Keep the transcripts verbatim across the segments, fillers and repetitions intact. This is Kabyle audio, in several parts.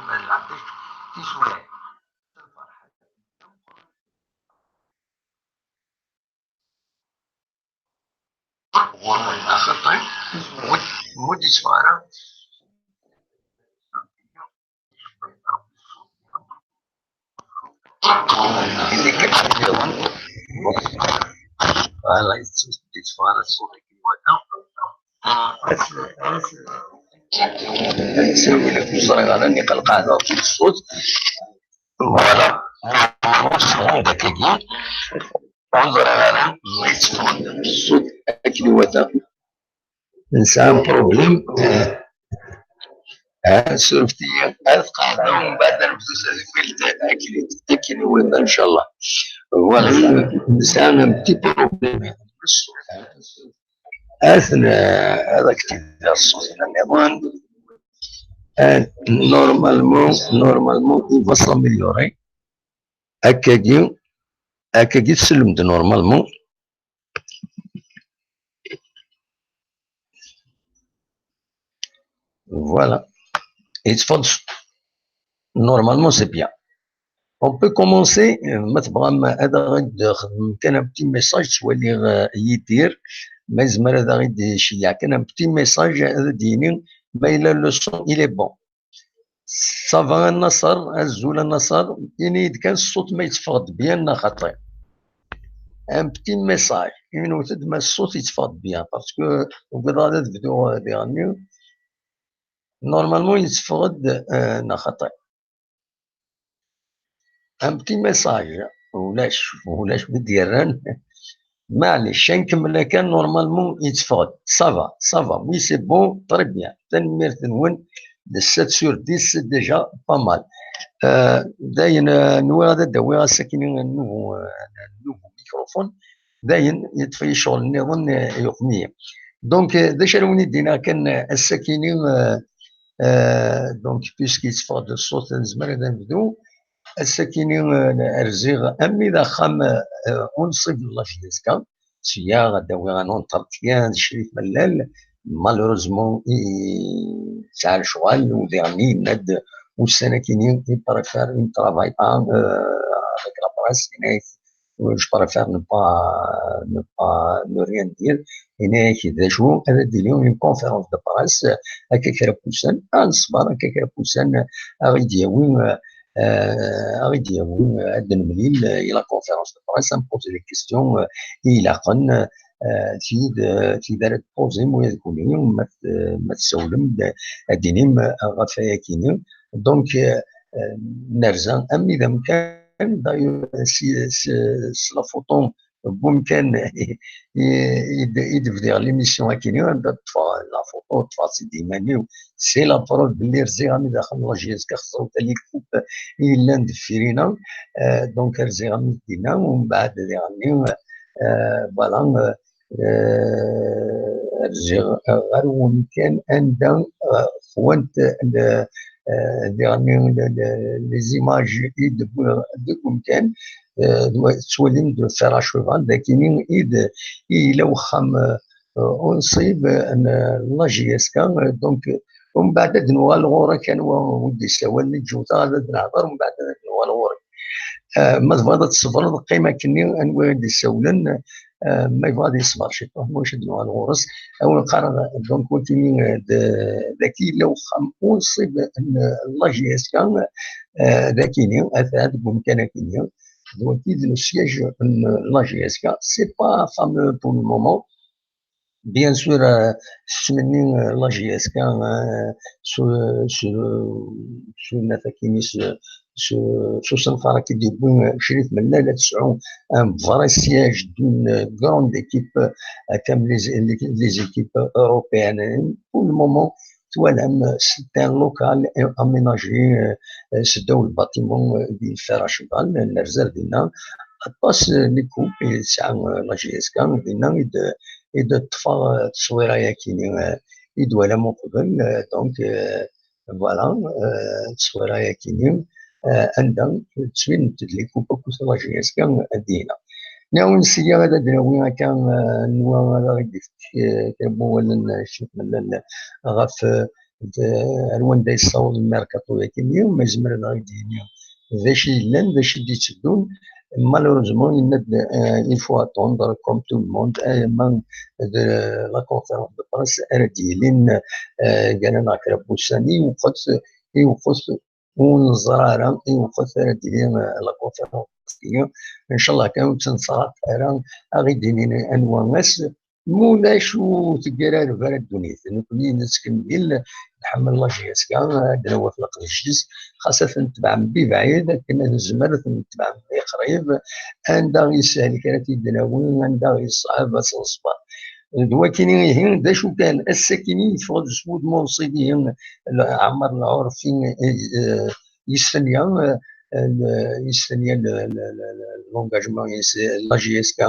Tisura. Voilà, xaṭi. Ur d-, ur d-yetteffeɣ ara. Indi kan nniḍen. Voilà, ur d-yetteffeɣ ara ṣṣut akken iwata. Ur ẓriɣ ara niqa lqaɛda ṣṣut. Voilà. Ur ẓriɣ ara ma yetteffeɣ-d ṣṣut akken iwata. Nesɛa un problème. Ah, surfet-iyi. Ad qeɛdeɣ, umbeɛd ad nebdu tadwilt akken, akken iwata, ncallah. Voilà. Nesɛa un petit problème. Ad n-, ad ak-d-iniɣ ṣṣut-nni nniḍen. Ah, normalement, normalement, il va s'améliorer. Akkagi, akkagi tsellem-d normalement. Voilà. Yetteffeɣ-d. Normalement, c'est bien. On peut commencer, euh, ma tebɣam ad aɣ-d-xedmem kan un petit message, ttwaliɣ, euh, Yidir, ma yezmer ad aɣ-d-iceyyeɛ kan un petit message, ad d-yini ma yella le son, il est bon. Ça va a Naṣer, azul a Naṣer, ini-yi-d kan ṣṣut ma yetteffeɣ-d bien neɣ xaṭi. Un petit message, ini-yi-d ma ṣṣut yetteffeɣ-d bien, parce que ugadeɣ ad bduɣ, euh, diɣenni. Normalement, yetteffeɣ-d, euh, neɣ xaṭi. Un petit message. Ulac, ulac mi d-yerran. Maɛlic, ad nkemmel akka, normalement, yetteffeɣ-d. Ça va, ça va. Oui, c'est bon, très bien. Tanemmirt-nwen, de sept sur dix, c'est déjà pas mal. Euh, dayen, euh, nwiɣ ad d-awiɣ ass-akini un nouveau, euh, un nouveau microphone. Dayen, yeṭṭef-iyi ccɣel nniḍen, euh, yuqem-iyi. Donc, euh, d acu ara wen-id-iniɣ kan, euh, ass-akini, euh, euh, donc, puisque yetteffeɣ-d ṣṣut, nezmer ad nebdu. Ass-akini, euh, rziɣ armi d axxam, euh, unṣib n la J S K. Sya ad d-awiɣ un entretien d Crif Mellal. Malheureusement, i-, yesɛa lecɣal, u diɣenni yenna-d ussan-akini, il préfère, il ne travaille pas, euh, avec la presse, yenna-ak, je préfère ne pas, ne pas, ne rien dire. Yenna-ak d acu, ad d-tili une conférence de presse, akka kra n wussan, ad neṣber, akka kra n wussan, ad ɣ-d-yawi, euh, ad ɣ-d-yawi, euh, ad nemlil, euh, i la conférence de presse, ad nposer les questions, euh, i ilaqen, euh, tid, euh, tid ara d-tposem, ula d kunwi, ma t-, ma tsawlem-d, ad d-tinim, euh, ɣef wayakini. Donc, euh, euh, nerza armi d amkan, d'ailleurs, si, si, s la photo n wemkan i, i, i d-, i d-bdiɣ l'émission akini, anda ṭṭfeɣ la photo, ṭṭfeɣ-tt-id iman-iw. C'est la preuve belli rziɣ armi d axxam n la J S K, xeṣreɣ tali lkup i yellan deffir-ina. Euh, donc, rziɣ armi d dinna, u mbeɛd diɣenni, euh, voilà, euh, euh, rziɣ ɣer wemkan anda, euh, qwant, euh, diɣenni le-, le-, les images i d-wwiɣ deg wemkan, euh, ttwalim-d Fer à Cheval, d akini i d, i yella wexxam, euh, unṣib, euh, n la J S K, euh, donc, euh, umbeɛd ad d-nuɣal ɣur-k, anwa ur d-isawalen i d-ǧewteɣ, ad d-nehḍer, umbeɛd ad d-nuɣal ɣur-k. Euh, ma tebɣiḍ ad tṣebreḍ, qqim akkenni, anwa i d-isawlen, euh, ma yebɣa ad yeṣber ciṭuḥ, ma ulac ad d-nuɣal ɣur-s. Awen qqareɣ, donc, wagini, euh, d, dagi yella wexxam unṣib n la J S K, euh, d akini, ata deg wemkan akini. D wagi d le siège n la J S K. C'est pas fameux pour le moment. Bien sûr, euh, s ttmenni, euh, la J S K, euh, s, s, s unafak-ines, s, s usenfar akka i d-yewwi, euh, Crif Mellal, ad tesɛu un vrai siège d'une grande équipe, euh, comme les, les, les équipes européennes. Pour le moment, twalam, c'est un local aménagé, euh, seddaw le bâtiment, euh, di Fer à Cheval, nerza dinna. Aṭas, euh, n lkup i tesɛa, euh, la J S K, dinna i d-, i d-ṭṭfeɣ, euh, tteswira-yakini, euh, i d-twalam uqbel, euh, donc, euh, voilà, euh, tteswira-yakini, euh, anda ttwinent-d lkup akked la J S K, euh, dinna. Nniɣ-awen seg-a ad d-nawi akka, euh, nwa ad aɣ-d-yefk, euh, kra n wawalen, euh, Crif Mellal ɣef, euh, d, ar wanda yessaweḍ lmerkaṭu-agi-nni, ma yezmer ad aɣ-d-yini d acu yellan, d acu i d-yetteddun. Malheureusement, yenna-d, euh, il faut attendre, comme tout le monde, alama d la conférence de presse ara d-yilin, euh, gar-aneɣ kra n wussan, i iwqet, i iwqet ur neẓri ara, i iwqet ara d-yili, euh, la conférence-agi. Ncallah kan ur tt-nettɣaḍ ara, a ɣ-id-inin anwa ass. Ma ulac, ur teggar ara ddunit. Nekkni nettkemmil nḥemmel la J S K, ad d-nawi ɣef leqdic-is, xas ad t-netbeɛ mebɛid akken ad nezmer ad t-netbeɛ mebɛid qrib, anda yeshel kra ad t-id-nawi, anda yeṣɛeb ad s-neṣber. D wakini ihi, d acu kan, ass-akini yeffeɣ-d s wudem unṣib ihi, Ɛmer Lɛurfi, eh, eh, yestenya, eh, eh, yestenya le, le, le, le, l'engagement, yes, la J S K,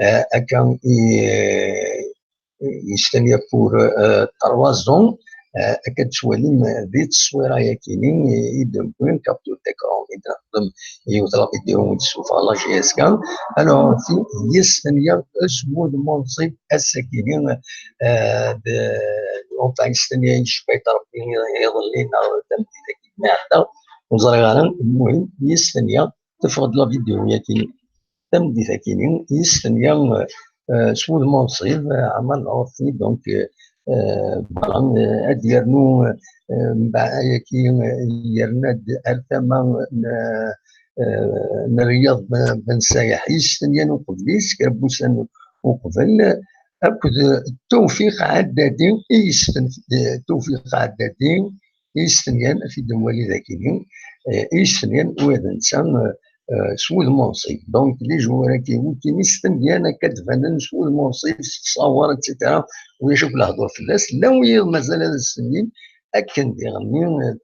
eh, akka i, eh, yestenya pour, eh, trois ans, eh, akka d-tettwalim di tteswira-yakini i d-newwi, capture d'écran i d-nexdem, yiwet la vidéo i d-tessufeɣ la J S K. Alors, ti, yestenya s wudem unṣib ass-akini, eh, d, enfin, yestenya yecba-t Rebbi iḍelli neɣ tameddit-agi mi iɛedda, ur ẓriɣ ara, lmuhim, yestenya, teffeɣ-d la vidéo-yakini, tameddit-akini, yestenya, euh, s wudem unṣib, euh, Ɛmer Lɛurfi, donc, euh, euh, voilà, euh, ad yernu, euh, mbeɛd ayagi, euh, yerna-d ar tama n, euh, n Riyad Ben, Ben Sayaḥ, yestenyan uqbel-is, kra n wussan uqbel, akked Tewfiq Ɛaddadi, i yesten-, Tewfiq Ɛaddadi, i yestenyan, ad t-id-nwali dagini, eh, i yestenyan, ula d netta, eh, eh, s wudem unṣib. Donc, les joueurs-agi, wikini stenyan akka d-banen s wudem unṣib, s ttṣawer, et cetera. Ulac akk lehdur fell-as. Llan wiyaḍ mazal ad stenyin, akken diɣenni,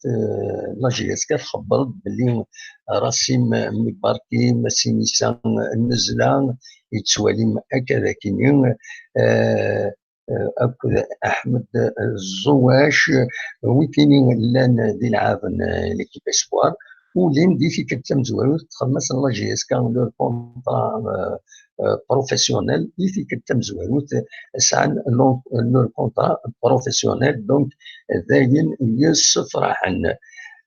eh, la J S K txebber-d belli Rasim Mibarki, Massinissa, Nnezla, yettwalim akka dagini, eh, eh, akked Aḥmed Ẓuwac, wikini llan d ilɛaben n l'équipe espoir, ulin di tikkelt tamezwarut, txemmem-asen la J S K leur contrat, euh, euh, professionnel, di tikkelt tamezwarut sɛan leur, leur contrat professionnel, donc d ayen yessefraḥen.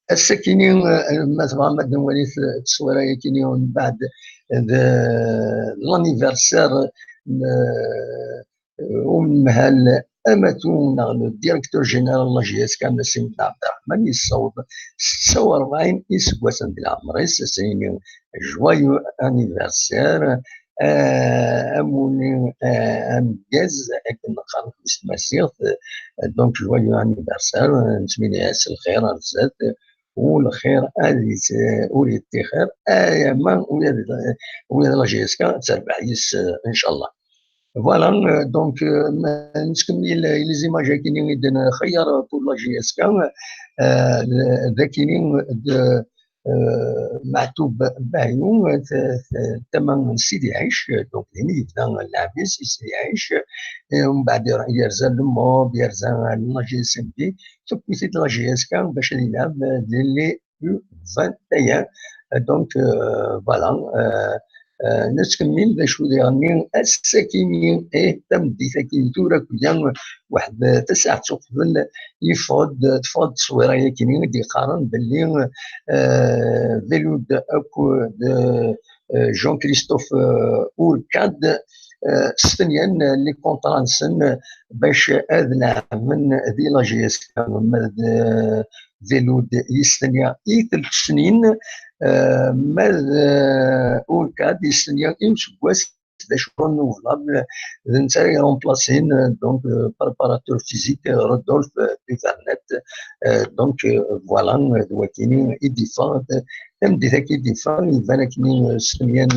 Ass-akini, euh, ma tebɣam ad nwali t-, tteswira-yakini, mbeɛd d l'anniversaire n, euh, umnehhal amatu neɣ le directeur général n la J S K, Nassim Ben Abderrahman, yessaweḍ setta u rebɛin iseggasen di leɛmer-is, as-nini joyeux anniversaire, euh, amuni, euh, ameggaz, akken neqqar s tmaziɣt, euh, donc joyeux anniversaire, euh, nettmenni-as lxir ar zdat, u lxir ad yet-, ur yettixir, ayama ula d, ula d la J S K ad terbeḥ yis, euh, inchallah. Voilà, euh, donc, euh, ma nettkemmil, euh, les images akini i d-nxeyyer pour la J S K, euh, d-, d akini d, euh, Maɛtub Bahyou, euh, t-, t-, tama n Sidi Ɛic, euh, donc din i yebda lɛeb-is i Sidi Ɛic, euh, mbeɛd yerza le MOB, yerza la G S M B, tewwi-t-id la G S K bac ad yelɛeb, euh, di les U vingt et un. Euh, donc, euh, voilà, euh, euh, nettkemmil d acu diɣenni ass-akini, eh, tameddit-akini tura akk-ya, waḥed tasaɛet uqbel, yeffeɣ-d, teffeɣ-d tteswira-yakini i d-yeqqaren belli, euh, Velud akked, euh, Jean-Christophe, euh, Ourcade, euh, stenyan les contrats-nsen bac ad leɛben di la G S K, ma d, euh, Velud yestenya i telt snin, euh, ma d, euh, Ourcade yestenya i useggas d acu renouvelable, d netta ara iremplasin, euh, donc, euh, préparateur physique, euh, Rodolphe, euh, Duvernet. Euh, donc, euh, voilà, euh, d wakini i d-yeffeɣ, euh, tameddit-agi i d-yeffeɣ, iban akken, euh, stenyan,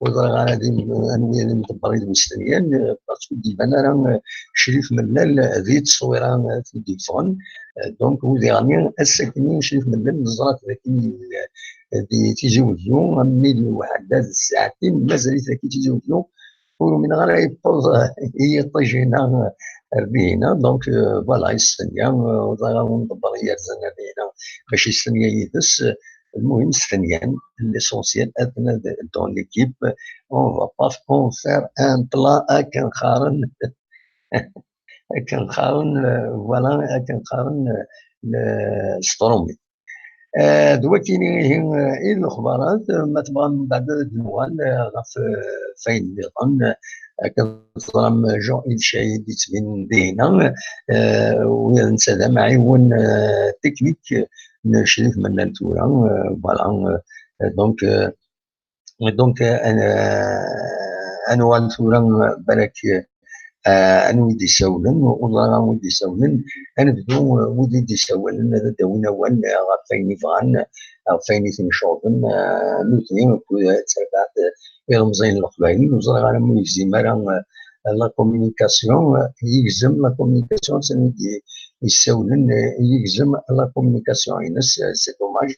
ur ẓriɣ ara d im-, anwi ad imḍebber i d-, stenyan, euh, parce que d-iban ara, euh, Crif Mellal, euh, di tteswira, euh, i d-yeffɣen. Euh, donc, ur diɣenni, ass-akini Crif Mellal neẓra-t d akken, euh, di Tizi Wezzu, am mil u waḥed d ssaɛtin, mazal-it dagi Tizi Wezzu, ur umineɣ ara yewweḍ i yiṭij-ina ar dihina. Donc, euh, voilà, yestenya, euh, ur ẓriɣ ara ur nḍebber i yerzan ar dihina bac yestenya yid-s. Lmuhim, stenyan, l'essentiel, atna d-, dans l'équipe, on va pas en faire un plat akken qqaren. akken qqaren, eh, voilà, akken qqaren, eh, s tṛumit. Eh, d wakini ihi, eh, i d lexbarat, eh, ma tebɣam mbeɛd ad d-nuɣal, eh, ɣef, eh, ɣef wayen nniḍen, eh, akken teẓram, eh, Jean-Yves Chaïd yettbin dihina, eh, u netta d amɛiwen, eh, teknik, eh, n Crif Mennal tura, eh, voilà, eh, donc, eh, Donc, euh, euh, ad nuɣal tura, euh, balak, euh, anwa i d-isawlen, ur ẓriɣ anwa i d-isawlen. Ad nebdu, euh, wid i d-isawlen ad d-awin awal, euh, ɣef wayen i bɣan, ɣef wayen i ten-iceɣben, euh, nutni akked, euh, d tarbaɛt, euh, ilemẓiyen n Leqbayel. Ur ẓriɣ ara ma yegzim ara, euh, la communication, euh, yegzem la communication, sani d-, yessawlen, euh, yegzem la communication-ines, euh, c'est dommage.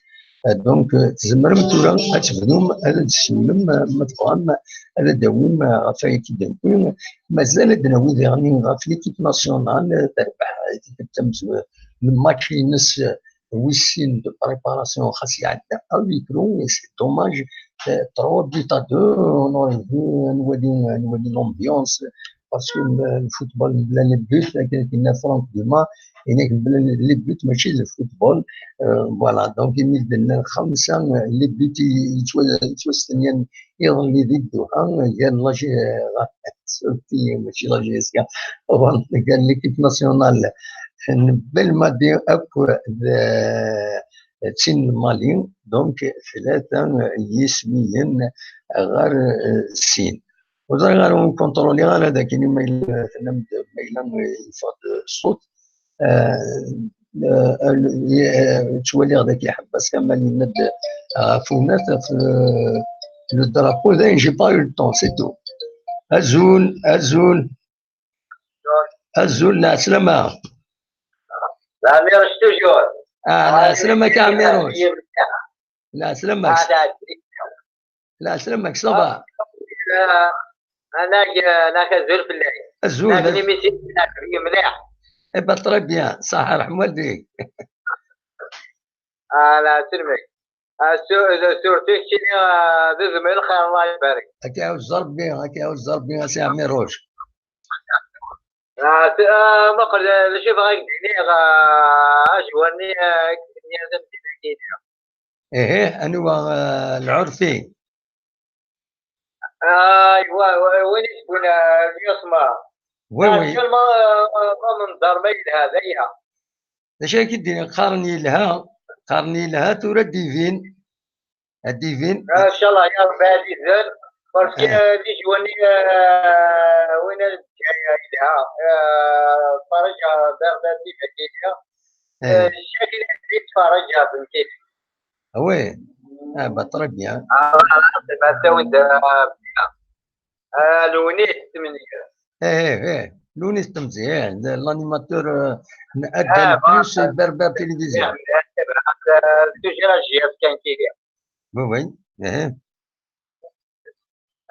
Euh, donc, euh, tzemrem tura ad tebdum ad d-tessiwlem, euh, ma tebɣam ad d-tawim, euh, ɣef waya i d-nekki. Mazal ad d-nawi diɣen ɣef l'équipe nationale, euh, terbeḥ, euh, tikkelt tamezwarut, le match-ines, euh, wis sin de préparation, xas iɛedda à huis clos, et c'est dommage, euh, trois buts à deux, on aurait vu, euh, ad nwali, ad nwali l'ambiance, parce que, euh, le football, mebla les buts, akken i d-yenna Franck Dumas, yenna-k mebla les buts, mačči d football. Euh, voilà, donc, imi d-nnan xemsa, euh, les buts i, yettwa-, yettwastenyan iḍelli di Doha, gar la G-, euh, surtout, mačči la G S K, gar l'équipe nationale n Belmadi akked, euh, d tin n Mali, donc, tlata, euh, yismiyen ɣer, euh, sin. Ur ẓriɣ ara, ur kontroliɣ ara d akken ma yella tennam-d ma yella yeffeɣ-d ṣṣut. Eh, eh, eh, ttwaliɣ dagi Ḥabbas Kamal yenna-d ɣef unat, ɣef, eh, le drapeau, dayen, j'ai pas eu le temps, c'est tout. Azul, azul, azul, lɛeslama. Ɛmiruc toujours. Ah, lɛeslama-k a Ɛmiruc. Lɛeslama-k. Ah, lɛeslama-k. Lɛeslama-k, ça va? Ah, ana, eh, nak azul fell-ak. Azul. Nak, azul. Mliḥ. Eh ben, très bien. Ṣaḥa, ṛṛeḥma walidek. Ah, lɛeslama-k. Ah, su-, surtout keččini, ah, d udem n lxir, Allah ibarek. Ad k-iɛuzz Ṛebbi, ad k-iɛuzz Ṛebbi, a Si Ɛmiruc. Ah, s-, ah, muqel, ah, d acu i bɣiɣ ad k-d-iniɣ, ah, ajwar-nni, ah, i d-nniɣ tamdint-agi-nni. Ihi, anwa, ah, Lɛurfi? Ah, aywa, wa-, win i d-wwin, ah, Yusma. Oui, oui. Actuellement, ah, ah, ma nenḍer ma yelha, d aya. D acu ara k-id-iniɣ, qqaren yelha, qqaren yelha, tura ad d-ibin, ad d-ibin. Ah, inchallah, ya Rebbi, ad d-ibin. Parce que, eh, les joueurs-nni, eh, win ara d-ǧǧen yelha, eh, tfareǧ, eh, Berbati, Bakiliya. Eh. Eh, chaque année, tfareǧ, eh, Benkili. Ah oui. Ah, bah, très bien. Ah, voilà, c'est pas ça, oui, de, eh, Lewnis Temzil. Eh, eh, eh. Lewnis Temzil, eh, l'animateur, euh, n-, ah, Adal Plus, voilà. Berbère Télévision. Eh, eh, toujours à J S K N T V. Oui, oui. Eh, eh.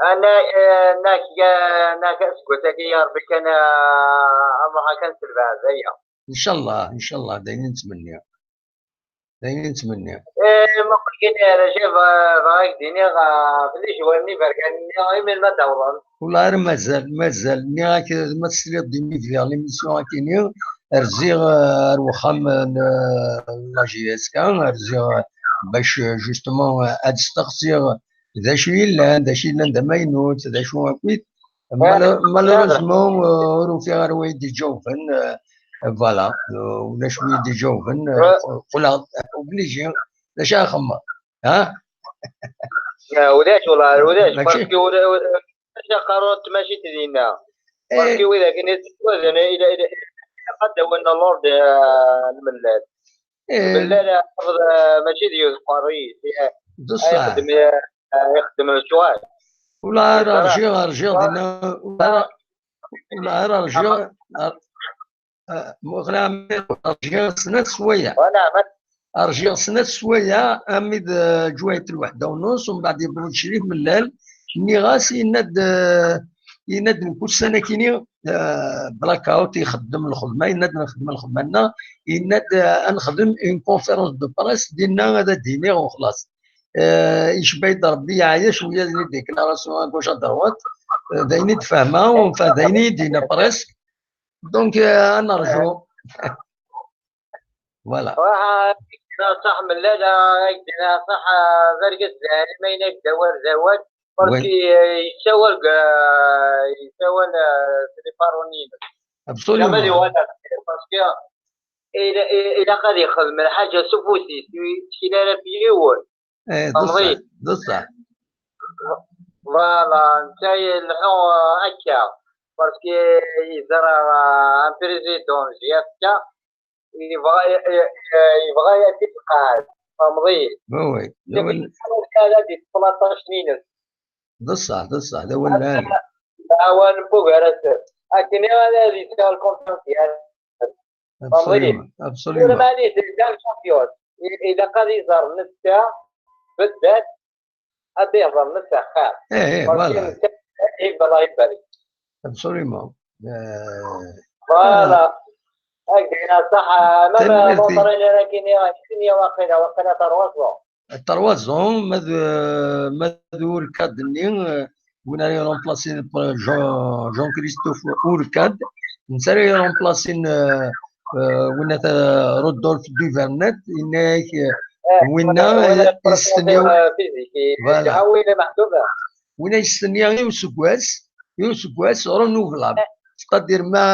Ana, eh, nak, eh, nak aseggas-agi, ya Ṛebbi kan, eh, Allah kan s lbeɛd, aya. Inchallah, inchallah, d ayen i nettmenni. D ayen i nettmenni. Eh, ma qel kan, eh, Rajab, eh, bɣiɣ ad k-d-iniɣ, eh, belli jwal-nni iberkan-nni, i melmi ad d-awḍen? Wala, ar mazal, mazal. Nniɣ-ak, ma tesliḍ d imi bdiɣ l'émission akini, rziɣ, eh, ar wexxam, eh, n, n la J S K, rziɣ, eh, bac, eh, justement, eh, ad steqsiɣ d acu yellan, d acu yellan d amaynut, d acu akkit. Mala-, malheureusement, eh, ur ufiɣ ara wa i d-iǧawben, eh, voilà, eh, ulac wa i d-iǧawben, eh, qqleɣ obligé, d acu ara xemmeɣ, ha? Eh, ulac, wala, ulac, mačči parce que ur, ur, mačči qqaren tmacint dinna. Eh. Parce que widak i nettwazen, ila, ila, ilaq ad d-awin l'ordre, eh, lmellal. Eh. Lmellal, eh, mačči d yiwet uqerruy-is, eh, d ṣṣeḥ. Ixeddem, eh, ixeddem lecɣal. Wala ara rjiɣ, rjiɣ dinna, wala ara, wala ara rjiɣ, ar-, eh, muxla, rjiɣ snat swayeɛ. Wala, ma- Rjiɣ snat swayeɛ, armi d, eh, ǧwayet lweḥda u nus, umbeɛd yewweḍ-d Crif Mellal, nniɣ-as, yenna-d, eh, yenna-d nekk ussan akini, eh, blackout, ixeddem lxedma, yenna-d nxeddem lxedma-nneɣ, yenna-d, eh, ad nexdem une conférence de presse, dinna ad d-iniɣ u xlaṣ. Eh, icba-yi-d Ṛebbi, yeɛya cwiya di déclaration à gauche à droite, eh, d ayen i d-fehmeɣ, enfin, d ayen i yi-d-yenna presque. Donc, euh, à Narjo. Voilà. Ruḥ, صح من لا لا، صح. Berges d ayen ma yebda war d awal. Parce que yessawal, yessawal s les parents-ines. Jamais Absolument. Parce que il a qad yexdem lḥaǧa s ufus-is, ur yettkel ara f yiwen. Eh, d ṣṣeḥ, d ṣṣeḥ. Voilà, netta yelḥu akka. Parce que yeẓra un président J F K, yebɣa yebɣa ad t-iqeɛɛed. Tfehmeḍ-iyi? Oui, oui. Ala di tleṭṭac-ines. D ṣṣeḥ, d ṣṣeḥ, d awal lɛali. Awan n ugar-asen. Akken i ara yesɛu lkonfiansi. Absolument, absolument. Maɛlic, d champion. Ilaq ad iẓer netta beddat, ad iẓer netta xir. Eh, eh, voilà. Yebda Allah ibarek. Absolument. Euh, Voilà. Akka, ṣaḥ. Même Tanemmirt-ik. L'entraîneur-agi-nni, waqila, waqila trois ans. Trois ans, ma d, ma d Hourcade-nni, euh, win ara iremplasin Jean, Jean-Christophe Hourcade, netta ara iremplasin, euh, euh, winna, euh, Rodolphe Duvernet, yenna-yak, euh, winna, yestenni, voilà. Winna yestenni i useggas, i useggas renouvelable. C'est-à-dire, ma,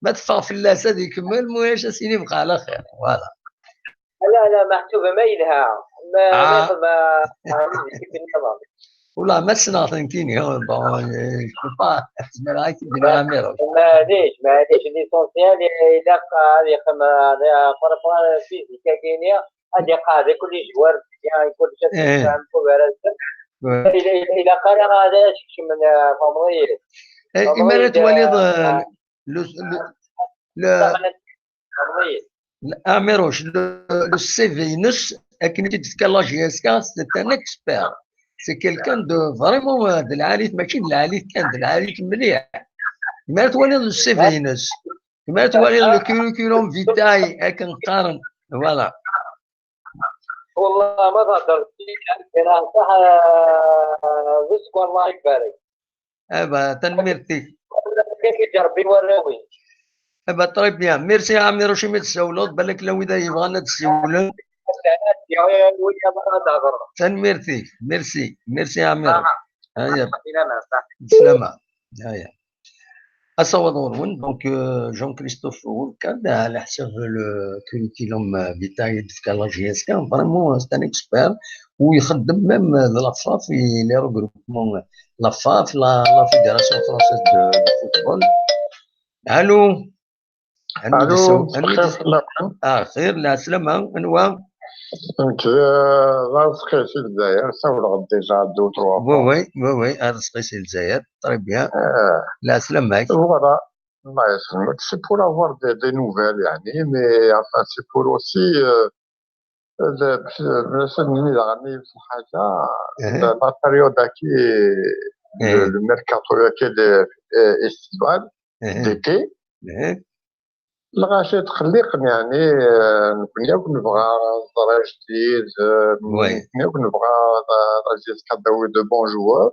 ma teffeɣ fell-as ad ikemmel, ma ulac ad s-yini bqa ɛla xir. Voilà. Ala, ala, Meḥsub ma yelha. Ma, ma, ma, Ula ma ssneɣ-ten kini, bon, euh, je peux pas, zemreɣ ad k-d-iniɣ Amiruc. Maɛlic, maɛlic, l'essentiel, ilaq ad yexdem, euh, par rapport à la physique-agi-nni, ad iqeɛɛed akk les joueurs, bien, kullec ad yefhem, kullec ara yefhem. Ilaq ara ad as-kecmen, euh, tfehmeḍ-iyi. Eh, imi ara twaliḍ, euh, le, le, le, Amiruc, le, le C V-ines, akken i d-tefka la J S K, c'est un expert. C'est quelqu'un de vraiment, euh, de lɛali, mačči d lɛali kan, d lɛali mliḥ. Imi ara twaliḍ le C V-ines, imi ara twaliḍ le curriculum vitae, akken qqaren, voilà. Wallah, ma thedder, ṣaḥ, d ssew, Allah ibarek. Eh ben, tanemmirt-ik. Kan iǧerreb i warraw-is. Eh ben, très bien. Merci a Amiruc imi d-tsawleḍ. Balak llan wid ay yebɣan ad d-siwlen. Tanemmirt-ik. Merci. Merci a Amiruc. Aya. Slama. Aya. Asawaḍ ɣur-wen, donc, euh, Jean-Christophe Hourcade, ɛla ḥsab le curriculum vitae i d-tefka la J S K, vraiment, c'est un expert, u ixeddem même de la FAF, i les regroupements, la FAF, la, la Fédération Française de, de Football. Allô? Allô, xir fell-awen. Ah, xir, lɛeslama, anwa? Nekk d, d Arezqi si Lezzayer, sawleɣ déjà deux, trois fois. Oui, oui, oui, oui, Arezqi si Lezzayer, très bien. Lɛeslama-k. Voilà, Allah yesselmek. C'est pour avoir des, des nouvelles, يعني, mais enfin, c'est pour aussi, euh, le, le, la période qui, le, le mercato qui est estival, d'été, lɣaci tqelliqen, يعني, euh, nekkni akk nebɣa ẓẓerb ajdid, euh, nekkni akk nebɣa la J S K d-tawi de bons joueurs.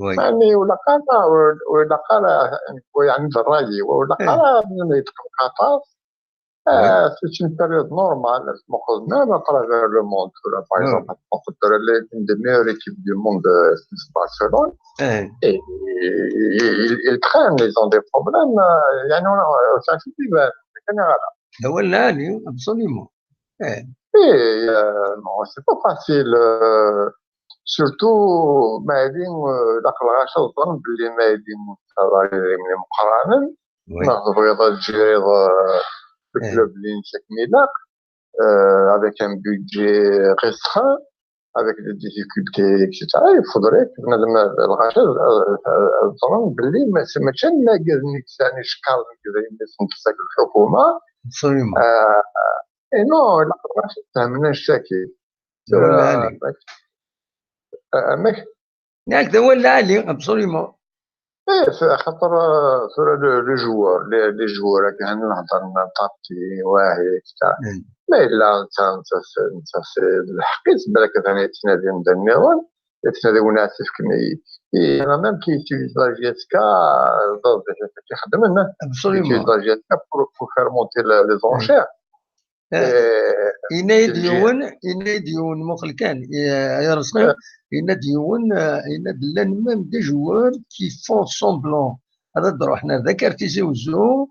يعني، ur ilaq ara, ur ilaq ara, يعني, d ṛṛay-iw, ur ilaq ara ad yetqelleq aṭas. Euh, c'est une période normale, même à travers le monde, tura, par exemple, l'une des meilleures équipes du monde, euh, c'est Barcelone. Et ils, ils traînent, ils ont des problèmes, euh, يعني، c'est un festival, c'est général. D awal lɛali, absolument. Et, euh, non, c'est pas facile, euh, surtout, Mahdi, euh, ilaq lɣaci ad ẓren belli Mahdi d aḍar n yidrimen imeqqranen, ma tebɣiḍ ad tjiriḍ, euh, le club-nni-inek akken ilaq, euh, avec un budget restreint, avec des difficultés, et cetera. Il faudrait que madame lɣaci ad, ad, ad ẓren belli ma-, mačči am wigad-nni i yesɛan icekkaṛen deg yidrimen-nsen, tessakk lḥukuma. Absolument. Euh, et non, ilaq lɣaci ad fehmen annect-agi. Amek? Yak d awal lɛali, absolument. Eh, axaṭer, euh, tura le, le joueur, les, les joueurs, akken nehder n parti, wahi, et cetera. Ma yella netta, netta, netta, netta s lḥeqq-is, balak atan yettnadi amdan nniḍen, Ttnadiwen ad s-fken i, i, il y en a même qui utilisent la J S K, euh, dans des, qui ixeddmen, hein, qui utilisent Absolument. la J S K pour, pour faire monter le- les enchères. Eh, Et Yenna-yi-d c'est le G S K. yiwen, yenna-yi-d yiwen, muqel kan, eh, ay Arezqi, yenna-d yiwen, eh, yenna-d llan même des joueurs qui font semblant. Ad d-ruḥen ar dak ar Tizi Wezzu,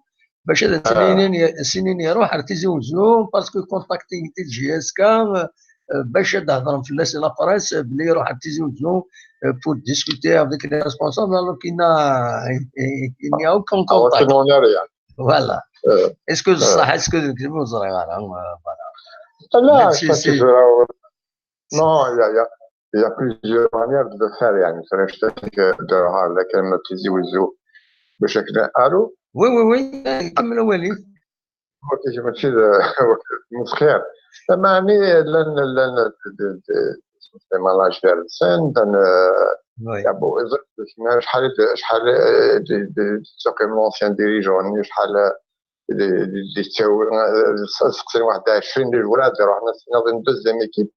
bac ad as-inin, as-inin iruḥ ar Tizi Wezzu, parce que contacting di J S K, eh, bac ad d-hedren fell-as la presse, belli iruḥ ar Tizi Wezzu, eh, pour discuter avec les responsables, alors qu'il n'a, il, il- il n'y a aucun Alors que contact. non, il n'y a rien. Voilà. Euh, Est-ce que c'est ça? Est-ce que c'est ur ẓriɣ ara, euh, voilà. Là, Même je si sais pas si c'est je vais- Non, il y a, il y a, il y a plusieurs manières de le faire. يعني, c'est vrai que je sais que de la crème Tizi Wezzu, بشكل. Allô? Oui, oui, oui, euh, كمل أولي. Ok, je me suis, euh, مسخير. Mais يعني, لن, لن, des, des, des managers de scène, euh, Oui. يا بو، شحال، شحال, euh, des, des, des, l'ancien dirigeant, شحال, des, des, des, سقسي واحد عشرين ديال الولاد يروحوا ناضين deuxième équipe.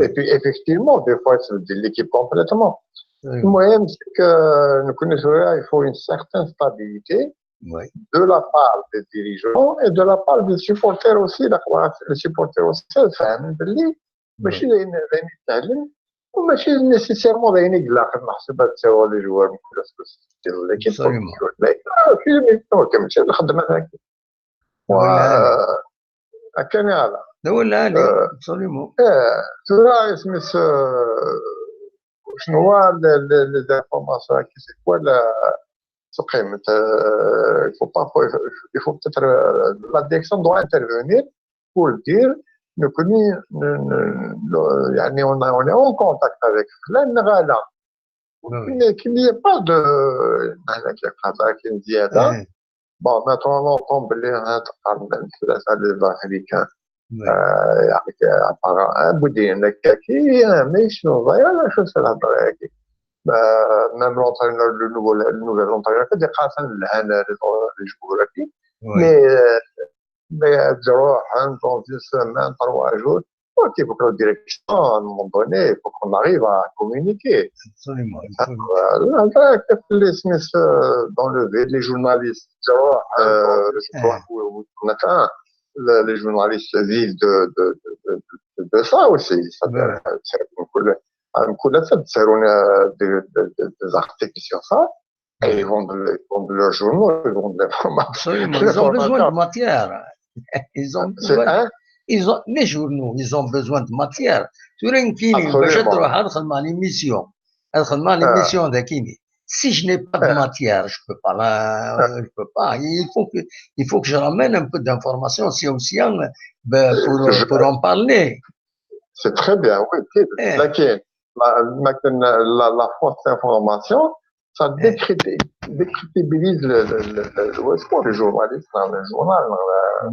Et puis, effectivement, des fois, c'est l'équipe complètement. المهم, c'est que نكون, il faut une certaine stabilité de la part des dirigeants et de la part des supporters aussi. Les supporters aussi, فاهمين باللي ماشي دايرين, دايرين يتعلم, وماشي nécessairement دايرين يقلق محسوبة تساوى les joueurs من كل سكوت ديال l'équipe. Absolument. لا, ماشي الخدمة هكا. هكا على لا ولا علي. Absolument. ايه, ثورة اسميس, شنو هو les informations كي سي كوا لا تقيمت. Il faut pas, il faut peut-être, la direction doit intervenir pour dire نكوني, يعني, on a, on est en contact avec فلان غالا. Qu'il n'y ait pas de, هذاك القضاء كاين زياده. Bon, maintenant, on tombe les, هاد القرن الثلاثة les Africains. يعطيك عبارة, بودي هناك كي, mais شنو ضايع, لا شو سي الهضرة هاكي. Même l'entraîneur, le nouveau, le nouvel entraîneur, كدي قاسم لهنا les joueurs هاكي. Mais, mais تروح dans une semaine, trois jours, il faut que la direction, à un moment donné, il faut qu'on arrive à communiquer. Absolument. Voilà, كيف اللي سميت, dans le vide, les journalistes, تروح, je crois, les journalistes vivent de, de, de, de, de ça aussi. C'est-à-dire, كل, كل سنة تسالون des, des, des articles sur ça. Et ils vendent, ils vendent leurs journaux, ils vendent l'information. Absolument. Ils ont besoin de matière. Ils ont besoin. Ils ont, les journaux, ils ont besoin de matière. Tura nekkini, باش ad ruḥeɣ ad xedmeɣ l'émission, ad xedmeɣ l'émission dagini, si je n'ai pas de matière, je peux pas, je peux pas. Il faut que, il faut que je ramène un peu d'informations, si aussi, pour, pour en parler. C'est très bien, oui. لكن la, la fausse information, ça décrédibilise le, le, le, le, le sport, le journaliste, le journal,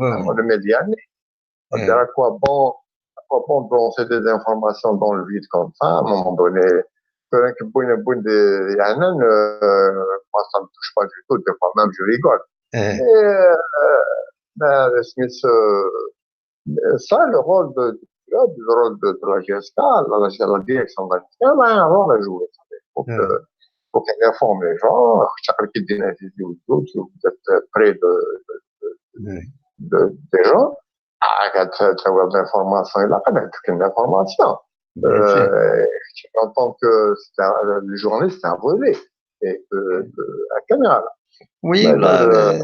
le, le média. C'est-à-dire, à quoi bon, à quoi bon de lancer des informations dans le vide comme ça, à un moment donné? C'est vrai que, bon, bon, des, il y en a, euh, moi, ça me touche pas du tout, des fois même, je rigole. Et, euh, ben, Smith, euh, ça, le rôle de, du club, le rôle de, de la J S K, la, la, la direction de la J S K, elle a un rôle à jouer. Il faut que, faut qu'elle informe les gens, chaque qui dit vous êtes près de, de, de, de, des gens, ah, quand tu as l'information, il a quand même une information. Euh, en tant que c'est un, le journaliste, c'est un relais. Et que, que, à caméra. Oui, là, euh,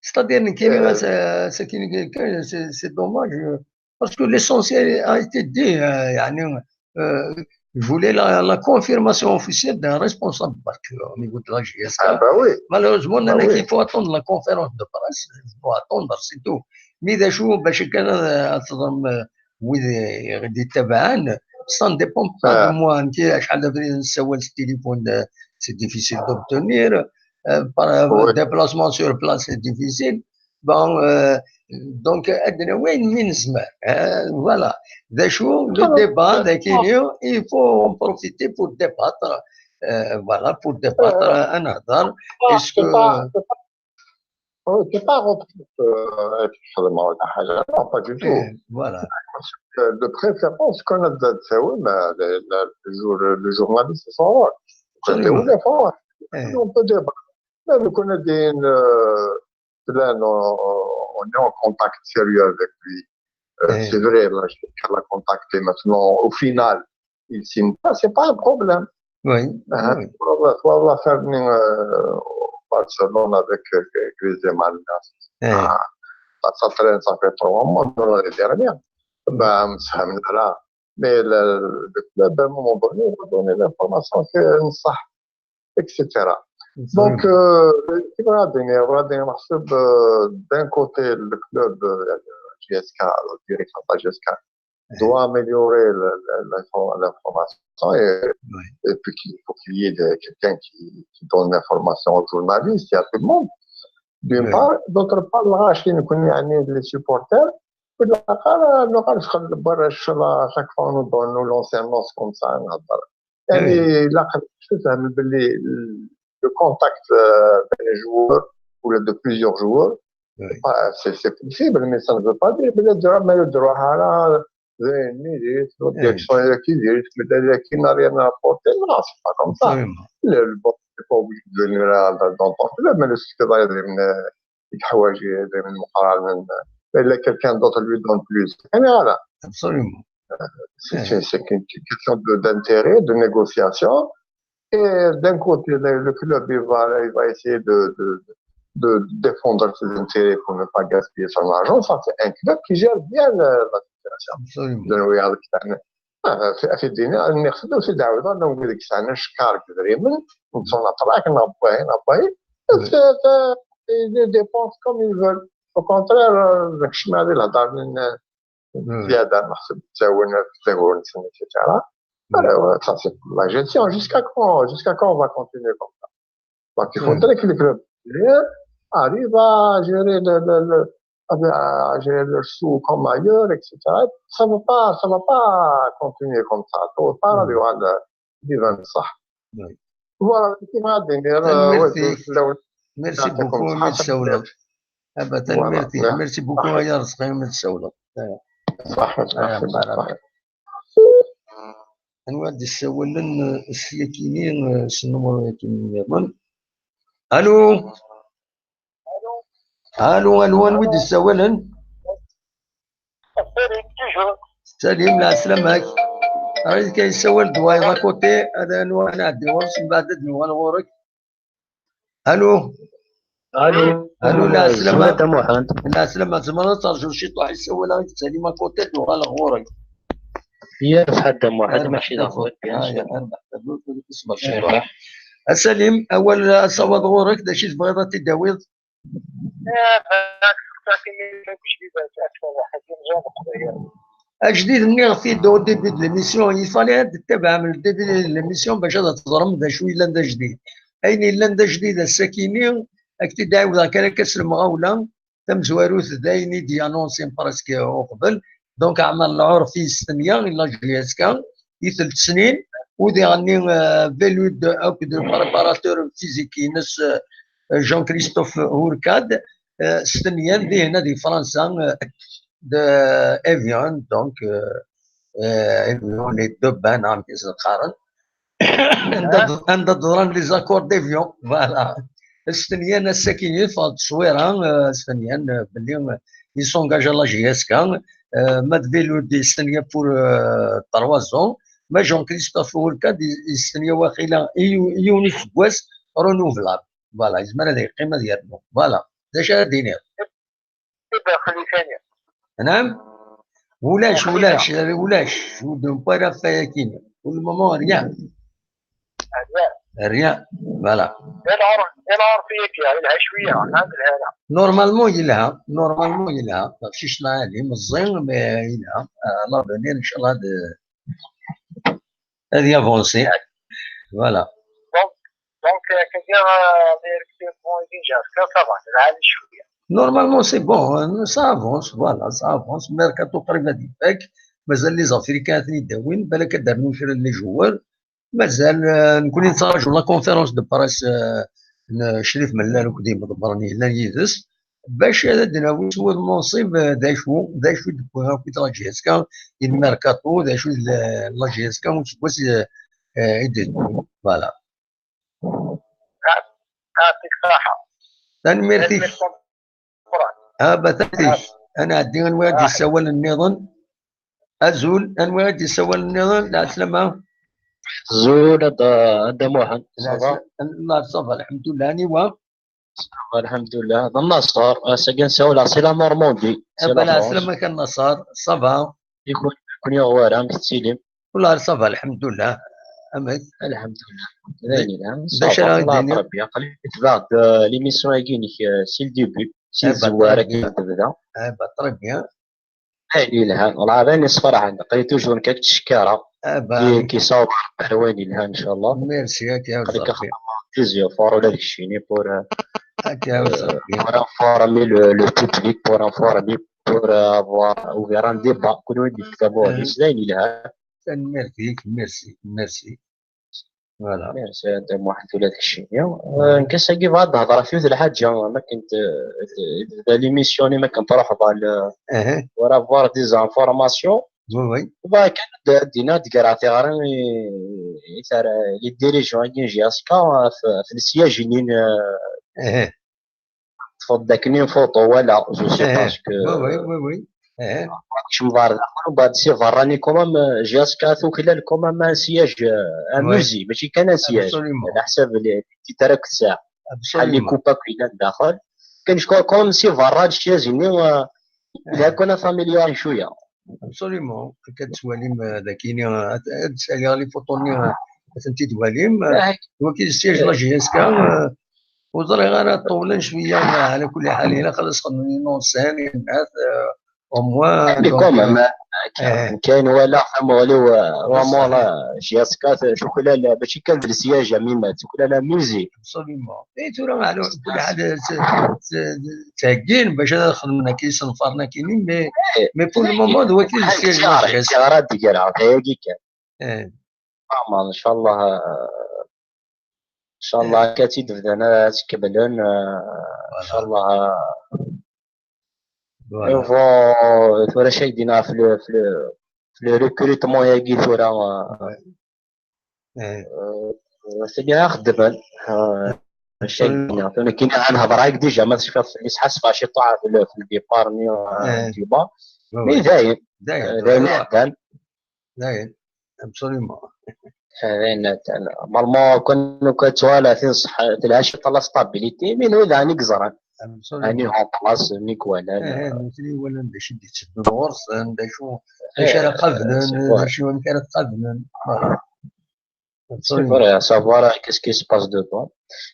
c'est-à-dire, c'est, c'est dommage, parce que l'essentiel a été dit, euh, يعني, euh, je voulais la, la confirmation officielle d'un responsable, parce que au niveau de la J S K, ah, bah oui. Malheureusement, bah oui. Il faut attendre la conférence de presse, il faut attendre, c'est tout. Mais des jours, ben, chacun a, a, wid i ɣ-d-ittabaɛen, ça ne dépend pas de moi. Nekk acḥal d abrid nessawal s téléphone, c'est difficile d'obtenir. Par déplacement sur place, c'est difficile. Bon, donc, ad d-nawi ayen mi nezmer. Voilà. D acu, le débat, dagini, il faut en profiter pour débattre. Voilà, pour débattre, ad nehder. Est-ce que Oh, c'est pas repris, euh, être sur le Maroc, non, pas du tout. Voilà. De préférence, quand on a des, oui, mais le, le, le jour- le journaliste, c'est son rôle. Absolument. C'est vrai, Eh, on peut dire, mais vous connaissez des, euh, là, on, on est en contact sérieux avec lui. Euh, Eh. C'est vrai, là, je l'ai contacté maintenant. Au final, il signe pas, c'est pas un problème. Oui, Hein, oui. Wallah, wallah, خلاني, euh, Barcelone avec euh, Griezmann. Eh, Ah, ça, ça traîne, ça fait trois mois, on va les dernières. Ben, ça me là. Mais le, le club, à un moment donné, il va donner l'information que ça, et cetera. Donc, absolument. euh, كيما غادي نحسب, euh, d'un côté, le club, euh, J S K, la direction de la J S K, doit améliorer le- le- l'info- l'information et, Oui. et puis qu'il faut qu'il y ait des- quelqu'un qui, qui donne l'information aux journalistes et à tout le monde, d'une Oui. part. D'autre part, الغاشي نكون يعني les supporters, كل حاجة نقعد نخلي برا الشلا, chaque fois nous donne, nous lance une annonce comme ça, نهضر. يعني لا قد تفهم باللي le contact, euh, بين les joueurs ولا de plusieurs joueurs, Oui. c'est c'est possible, mais ça ne veut pas dire بلي الدرا ما يدروها على زين ميريت, la direction كي ديريت, mais derrière qui n'a rien à apporter, non, c'est pas comme ça. Absolument. Le, le bon, c'est pas obligé de venir à- dans ton club, mais le secrétaire يتحواجي من مقارنة, mais là, quelqu'un d'autre lui donne plus. يعني voilà. Absolument. C'est c'est- c'est une question de- d'intérêt, de négociation. Et d'un côté, le, le club, il va, il va essayer de, de, de défendre ses intérêts pour ne pas gaspiller son argent. Ça, c'est un club qui gère bien la, la situation. Absolument. لأنه يعرف يعني, آه، في في الدنيا نقصد في دعوة أنه يقول لك ساعنا شكار كذريمن, نتصنع طلاق, نباي, نباي. Des dépenses comme ils veulent. Au contraire, euh, ذاك الشمال هذه الهضره من Oui. زياده نحسب تساوينا في الزهور نسمي et cetera. Alors, ça, c'est la gestion. Jusqu'à quand, jusqu'à quand on va continuer comme ça? Donc, il Oui. Faudrait que le club arrive à gérer le, le, le- à gérer le sous comme ailleurs, et cetera. Ça ne va pas, ça va pas continuer comme ça. Tôt ou tard, Oui. il y aura le, il y aura le ça. Oui. Voilà, كيما غادي ندير, Tanemmirt euh, ouais, fik. لو- Merci يعطيكم beaucoup, الصحة. mi d-tsawleḍ. Ah bah, Voilà. tanemmirt-ik. Merci beaucoup, ay Arezqi, mi d-tsawleḍ. صح, صح, Ah, صح. مرحبا. Anwa i d-yessawlen, eh, ssyakini, eh, s nnumru-yakini nniḍen? Allô? Allô, allô, anwa i d-yessawlen? Salim, lɛeslama-k. Rrid kan yessawal-d wayeḍ à côté, ad nɛeddi ɣur-s, mbeɛd ad nuɣal ɣur-k. Allô? Allô. Allô, lɛeslama. Semmad a Muḥend. Lɛeslama, tzemreḍ ad terjuḍ ciṭuḥ, yessawal-ak Salim à côté, ad nuɣal ɣur-k. Yya, Muḥend a Muḥend, mačči d aɣwal, bien sûr. Ṣṣber ciṭuḥ. A Salim, awal asawaḍ ɣur-k, d acu i tebɣiḍ ad t-id-tawiḍ? Ajdid, nniɣ-t-id au début de l'émission, il fallait ad tettabaɛem le début de l'émission bac ad teẓrem d acu yellan d ajdid. Ayen yellan d ajdid ass-akini, ad k-t-id-ɛiwdeɣ kan akka s lemɣawla, tamezwarut d ayen i d-yanonsin presque uqbel. Donc, Ɛmer Lɛurfi yestenya, la J S K, i telt snin, u diɣenni, euh, Belud akked le préparateur physique-ines, euh, Jean-Christophe Hourcade, euh, stenyan dihin di Fransa, euh, de Evian, donc, euh, euh, Evian, les deux bains, amek i s-qqaren. Anda d-, anda d-ḍran les accords d'Evian, voilà. Stenyan ass-akini, ffɣeɣ-d tteswira, euh, stenyan, euh, belli, euh, il s'engage à la J S K, euh, ma d Belud yestenya pour, euh, trois ans, ma Jean-Christophe Hourcade yestenya waqila i yu-, i yiwen useggas renouvelable. Voilà, yezmer ad yeqqim ad yernu. Voilà, d acu ara d-iniɣ? Naam? Ulac, ulac, ulac. Ur d-newwi ara ɣef wayakini. Pour le moment, rien. Rien. Voilà. Normalement, yelha. Normalement, yelha. Taqcict lɛali, meẓẓi, mais yelha. Euh, l'avenir, inchallah, ad, ad yavansi. Voilà. Donc, euh, c'est-à-dire, euh, les recrutements déjà, ça, ça va, c'est la même chose. Normalement, c'est bon, hein, ça avance, voilà, ça avance. Mercato qrib ad ifak, mazal les Africains ad ten-id-awin, balak ad d-rnun kra n les joueurs. Mazal, euh, nekkni nettraǧu la conférence de presse, euh, n Crif Mellal akked yimḍebbren yellan yid-s. Bac ad d-nawi s wudem unṣib, eh, d acu, d acu i d-wwiɣ akk i la J S K, i lmerkaṭu, d acu d la, la J S K, useggas, eh, eh, i d-, voilà. Tanemmirt-ik. Ah, batat-ik. Ad nɛeddi anwa i d-yessawalen nniḍen. Azul, anwa i d-yessawalen nniḍen? Lɛeslama. Azul, a Dda, a Dda Muḥend. Lɛesla-, ça va, lḥemdullah. Aniwa? Ça va, lḥemdullah. D Nnaṣer. Ass-agi nsawel-aɣ si la Normandie. Si la France. Lɛeslama-k a Nnaṣer. Ça va? Ikun, ikun yuɣ wara, amek tettilim? Wellah, ça va, lḥemdullah. Amek? Lḥemdullah. D ayen yelhan. D acu ara d-tiniḍ? Rebbi, aql-i tebɛeɣ-d, euh, l'émission-agi-inek, euh, si le début, si tzewwara akken tebda. Eh ben, très bien. Ayen yelhan, wellah d ayen yessefraḥen, aql-i toujours nekk ad k-ttcekkareɣ. Eh ben. Ki, ki ṣawber ar wayen yelhan, inchallah. Merci, ad k-iɛawed Rebbi. Aql-ik axedmeɣ des efforts ula d keččini pour, euh, euh, pour informer le, le public, pour informer, pour, euh, avoir ouvert un débat. Kunwi d-yektabu, eh, d ayen yelhan. Tanemmirt-ik, merci, merci. Voilà. Merci a Dda Muḥend ula d keččini. Euh, nekk ass-agi bɣiɣ ad d-hedreɣ ɣef yiwet lḥaǧa, ma akken t-, t-, tebda l'émission-nni, ma akken truḥeḍ ɣer le-, pour avoir des informations. Oui, oui. Bɣiɣ kan ad d-, ad d-iniɣ, ad d-greɣ tiɣri i, i tar-, les dirigeants-agi n J S K ɣef, ɣef le siège-nni n, euh, teṭṭfeḍ-d akken une photo, voilà, je sais pas ce que. Oui, oui, oui, oui. Kecmeḍ ɣer daxel, umbeɛd si berra-nni quand même, euh, J S K tuklal quand même un siège, euh, un musée, mačči kan un siège. Absolument. Ɛla ḥsab les titres akk tesɛa. Absolument. Ḥal les coupes akk yellan daxel. Kan quand même si berra les chaises-nni, euh, yelha kan ad t'améliorer cwiya. Absolument. Akka ad twalim, euh, dagi-ni, euh, ad, ad saliɣ les photos-nni, euh, ad tent-id-twalim. Euh, wagi d siège la J S K, euh, ur ẓriɣ ara ṭewlen cwiya, ma ɛla kulli ḥal, ilaq ad as-xedmen une enceinte, une, euh, au moins, mais donc, quand même, euh, euh, kayen walaɣ tamuɣli-w, euh, vraiment, la J S K tuklal, mačči kan d le siège, a Mima, tuklal un musée. Absolument. Et tura, ɛla kulli ḥal, t-, t-, ttheggin bac ad xedmen akka isenfaren akkin, mais, mais pour le moment, d wagi d le siège la J S K. Tiɣra d-greɣ, d ayagi kan. Eh. Aman, inchallah, euh, inchallah, akka tt-id-bdan, ad tt-kemmlen, euh, inchallah, euh, voilà. Bon, tura acu ay d-iniɣ ɣef le, ɣef le, ɣef le recrutement-agi tura, euh, euh, sani ad xeddmen, euh, acu ay d-iniɣ, tura nekkini ad nehder-ak déjà, ma tecfiḍ fell-i, sḥassfeɣ ciṭuḥ ɣef le, ɣef le départ-nni, euh, du bas. Mais dayen, dayen, euh, dayen iɛeddan. Dayen, absolument. Dayen, normalement, kan, kan tuɣal, tin ṣeḥ-, telha ciṭ la stabilité, mais nwi daɣen i yeẓran. Absolument. Ani en place, nni k-walan. Eh, nutni walan d acu i d-itteddun ɣur-sen, d acu, d acu ara qablen, d acu, amek ara t-qablen. Voilà. C'est vrai, à savoir, euh, qu'est-ce qui se passe dedans.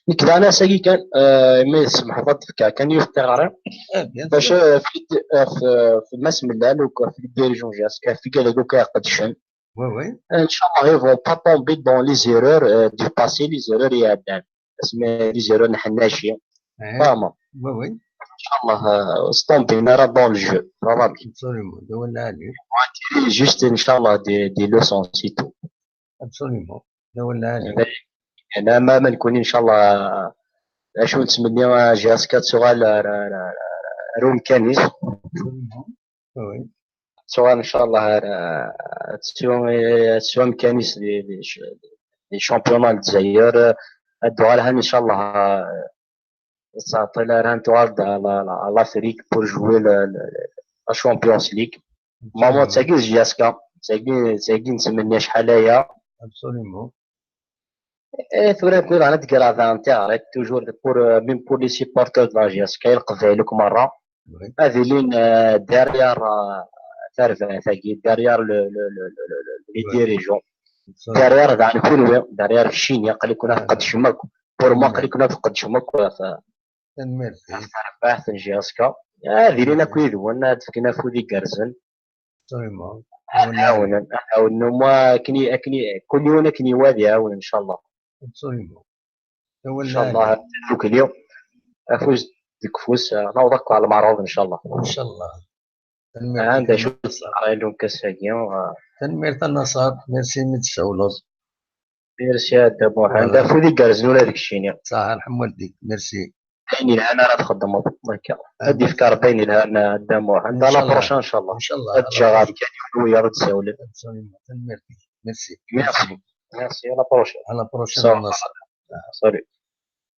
Nekk daɣen ass-agi kan, euh, imi tsemḥeḍ ad d-fkeɣ kan yiwet tiɣri. Eh, bien sûr. Bac, euh, f-, f-, f-, Mass Mellal, ou quoi, f-, dirigeant J S K, f-, gars-agi akk iqeddcen. Oui, oui. Inchallah, ils vont pas tomber dans les erreurs, euh, du passé, les erreurs iɛeddan. Asmi les erreurs n Ḥennaci. Eh. Vraiment. Oui, oui. Inchallah, euh, ur s-tombin ara dans le jeu. Vraiment. Absolument. D awal lɛali. Juste, inchallah, des, des leçons, c'est tout. Absolument. D awal lɛali. Ana ma, ma nekkuni, inchallah, acu nettmenni, J S K ad tuɣal ar, ar, ar, ar umkan-is. Absolument. Oui. Ad tuɣal, inchallah, ar, ad tesɛu, ad tesɛu amkan-is di, di, di championnat n Lezzayer. Ad tuɣal han, inchallah, ad teɛṭil ar han tuɣal-d à la, la, à l'Afrique pour jouer le, le, la Champions League. Maman, d tagi d J S K, d tagi, d tagi nettmenni acḥal aya. Absolument. Eh, tura nekk daɣen ad d-greɣ daɣen tiɣri, toujours pour, euh, même pour les supporters de la J S K, Leqbayel akk merra. Oui. Ad ilin, euh, derrière, euh, tarbaɛt-agi, derrière le, le, les dirigeants. Derrière daɣen kunwi, derrière keččini, aql-iken ad tqeddcem akk. Pour moi, aql-iken ad tqeddcem akk ɣef, ɣef terbaɛt n J S K. Ad ilin akk yid-wen, ad d-fken afud igerrzen. Absolument. Ad ɛawnen, ad ɛawnen, au moins akken i, akken i, kul yiwen akken iwa ad iɛawen, inchallah. Absolument. Inchallah, tadukli, afus deg ufus, eh, naweḍ akk ɣer lmeɛrud, inchallah. Inchallah. Tanemmirt. Anda acu ara ilun ass-agi, eh. Tanemmirt a Naṣer, merci imi d-tsawleḍ. Merci a Dda Muḥend, afud igerrzen ula d keččini. Ṣaḥ, rḥem waldik, merci. ayen yelhan ara txedmeḍ. Akka. Ad d-yefk Ṛebbi ayen yelhan, a Dda Muḥend. À la prochaine, ncallah. Ncallah. Ad ǧǧeɣ amkan i wiyaḍ ad d-sawlen. Absolument. Tanemmirt-ik. Merci. Merci. Merci. À la prochaine. À la prochaine. Salut.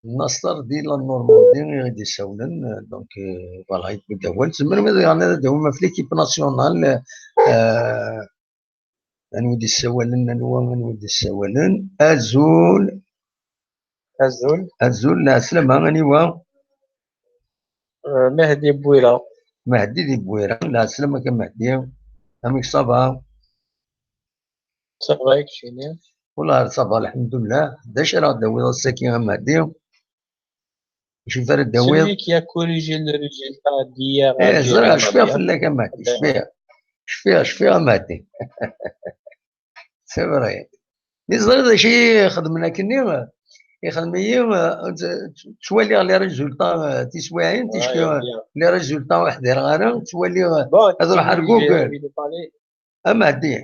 Nasser di la Normandie i d-isawlen, donc, euh, voilà, yewwi-d awal. Tzemrem ad, yeɛni, ad d-tawim ɣef l'équipe nationale, euh, anwa i d-issawalen, anwa, anwa i d-issawalen? Azul. Azul. Azul, lɛeslama, aniwa? Euh, Mehdi Bouira. Mehdi di Bouira, lɛeslama-k a Mehdi. Amek ça va? Ça va, et chez nous? Wallah, ça va, lḥemdullah. D acu ara d-tawiḍ ass-agi a Mehdi? Acu ara d-tawiḍ? Celui qui a corrigé le résultat d'hier à Eh, ẓriɣ, cfiɣ fell-ak a Mehdi, cfiɣ. Cfiɣ, cfiɣ a Mehdi. C'est vrai. Mi ẓriɣ d acu i xedmen akkenni, ixdem-iyi, ttwaliɣ les résultats, euh, tiswiɛin, ticki, les résultats ur ḥdireɣ ara, ttwaliɣ, ad ruḥeɣ ar Google. A Mehdi,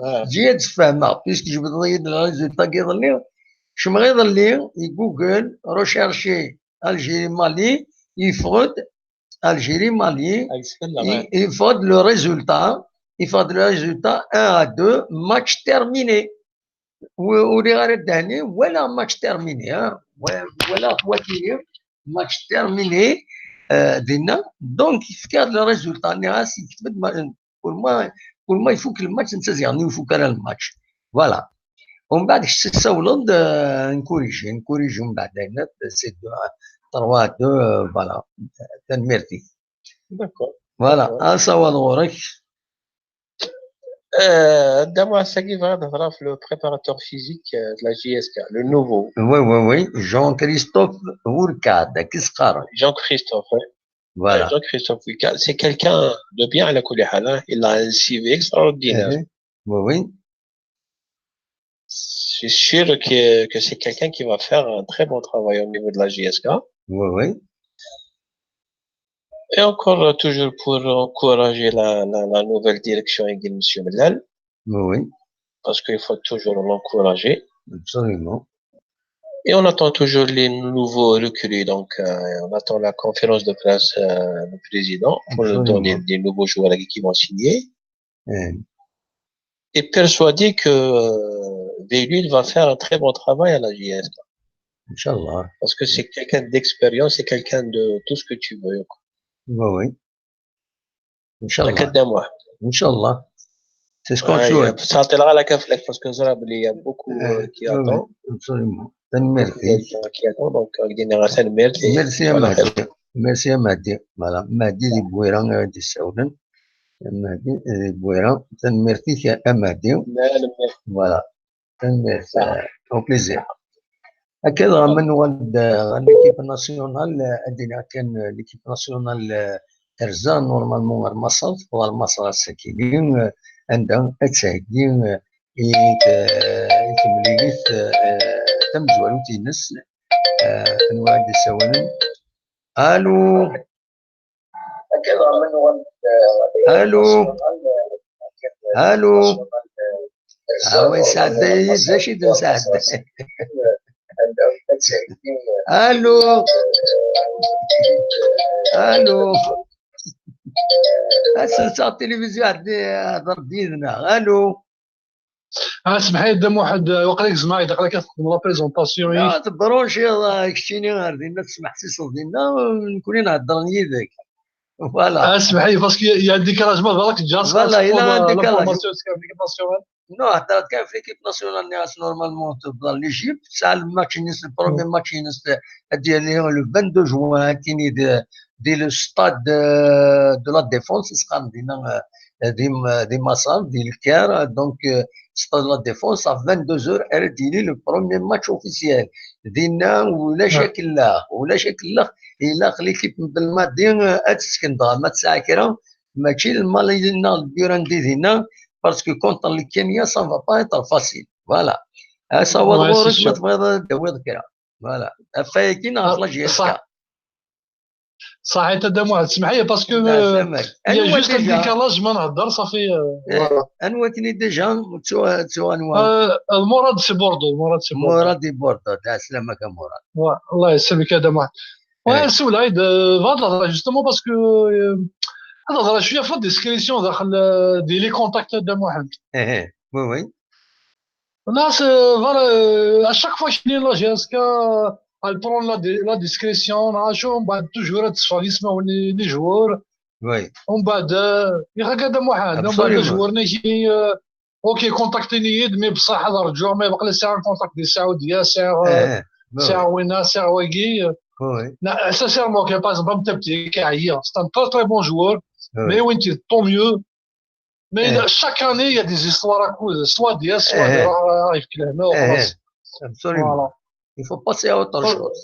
eǧǧ-iyi ad d-sfehmeɣ, puisque tjebdeḍ-iyi-d le résultat n yiḍelli. Kecmeɣ iḍelli i Google, rechercher Algérie Mali, yeffeɣ-d Algérie Mali, yeffeɣ-d le résultat, yeffeɣ-d le résultat un à deux, match terminé. Ur riɣ ara ddehn-iw, walaɣ match terminé, hein. Walaɣ-t waki, match terminé, euh, dinna. Donc, yefka-d le résultat, nniɣ-as, yekteb-d ma-, pour moi, pour moi, ifuk lmatch, netta ziɣen ur ifuk ara lmatch. Voilà. Umbeɛd kečč tessawleḍ, euh, nkuriji, nkuriji umbeɛd ayen, c'est deux, trois à deux, euh, voilà. Tanemmirt-ik. D'accord. Voilà, asawaḍ ɣur-k. Euh, Dda Muḥ, ass-agi bɣiɣ ad hedreɣ ɣef le préparateur physique, euh, de la J S K, le nouveau. Oui, oui, oui, Jean-Christophe Hourcade, qu'est-ce que Jean-Christophe, oui. Voilà. Euh, Jean-Christophe Hourcade, c'est quelqu'un de bien, à la kulli hal, hein. Il a un C V extraordinaire. Oui, oui. C'est sûr que, que c'est quelqu'un qui va faire un très bon travail au niveau de la J S K. Oui, oui. Et encore, euh, toujours pour encourager la, la, la nouvelle direction, Monsieur Mellal. Oui, oui. Parce qu'il faut toujours l'encourager. Absolument. Et on attend toujours les nouveaux recrues. Donc, euh, on attend la conférence de presse, euh, du président pour nous donner des nouveaux joueurs qui vont signer. Et persuadé que, euh, Velu va faire un très bon travail à la J S K. Inch'Allah. Parce que c'est quelqu'un d'expérience, c'est quelqu'un de tout ce que tu veux. Oui, oui. Inch'Allah. Inch'Allah. C'est ce qu'on souhaite. Ça, c'est la, la, parce que ça, il y a beaucoup, euh, qui attendent. Absolument. Tanemmirt-ik. Qui attendent, donc, euh, merci à Mahdi. Merci à Mahdi. Voilà. Mahdi di Bouira, euh, di Saoudin. Mahdi, euh, Bouira. Tanemmirt-ik a Mahdi. Voilà. Tanemmirt, euh, au plaisir. Akka dɣa ma nuɣal-d, euh, ɣer l'équipe nationale, euh, ad d-iniɣ kan, euh, l'équipe nationale, euh, terza normalement ɣer Maṣer, tewweḍ ɣer Maṣer ass-agi, euh, anda ad theggi, euh, i t-, i temlilit, euh, tamezwarut-ines, euh, anwa i d-issawalen? Allô? Allô? Allô? Ah oui, ça a été, ça a été, ça a été. Allô? Allô? Ah, c'est ça, télévision, ah, allô? Ah, semmeḥ-iyi Dda Muḥend, waqila gezmeɣ-d, aql-ak ad txedmeḍ la présentation-ik. Ah, tebrunciḍ, ah, keččini ar dinna, tesmeḥsiseḍ dinna, nekkni nheddren yid-k. Voilà. Ah, semmeḥ-iyi, parce que y a un décalage, ma balak ǧǧiɣ. Voilà, il y a un décalage. Non, heddreɣ kan ɣef l'équipe nationale, nniɣ-as normalement tebḍa l'Égypte, tesɛa le match-ines, le premier match-ines, ad d-yali le vingt-deux juin, ad tini di, di le stade de, de la Défense, i s-qqaren dinna, euh, di, di Maṣer, di Le Caire, donc, euh, stade de la Défense, à vingt-deux heures, ara d-yili le premier match officiel. Dinna, ulac akellex, ulac akellex, ilaq l'équipe n Belmadi, euh, ad tesken dɣa, ma tesɛa kra, mačči le Mali neɣ le Burundi dinna, parce que contre le Kenya, ça va pas être facile. Voilà. Asawaḍ ɣur-k, ma tebɣiḍ ad d-tawiḍ kra. Voilà. Ɣef wayagi neɣ ɣef la J S K. Ṣaḥit a Dda Muḥend, semmeḥ-iyi, parce que, euh, il y a juste un décalage, ma nhedder, ça fait, euh, voilà. Anwa-ken déjà, ttuɣ, ttuɣ anwa? Euh, euh, Mourad si Bordeaux, Mourad si Bordeaux. Mourad di Bordeaux, d ɛeslama-k a Mourad. Ouais, Allah yesselmek a Dda Muḥend. Ouais, c'est vrai, de, va, justement, parce que, euh, هضر شوية في la discrétion داخل, euh, des, les contacts de Mohamed. Oui, oui. Là, c'est, voilà, euh, à chaque fois que je suis la G S K, elle prend la, la discrétion, là, je, on va toujours être sur les, les joueurs. Oui. On va de, il regarde Mohamed, on va de joueurs, euh, OK, contactez-nous, mais بصح هذا رجوع ما يبقى لي ساعة contact des Saoudiens, c'est, euh, c'est وين, c'est ويقي. Oui. Sincèrement, par exemple, Mtapti, c'est un très, très bon joueur, mais oui, tant mieux. Mais chaque année, il y a des histoires à cause, soit des, soit des, arrive que les mecs, Absolument. Voilà. Il faut passer à autre chose.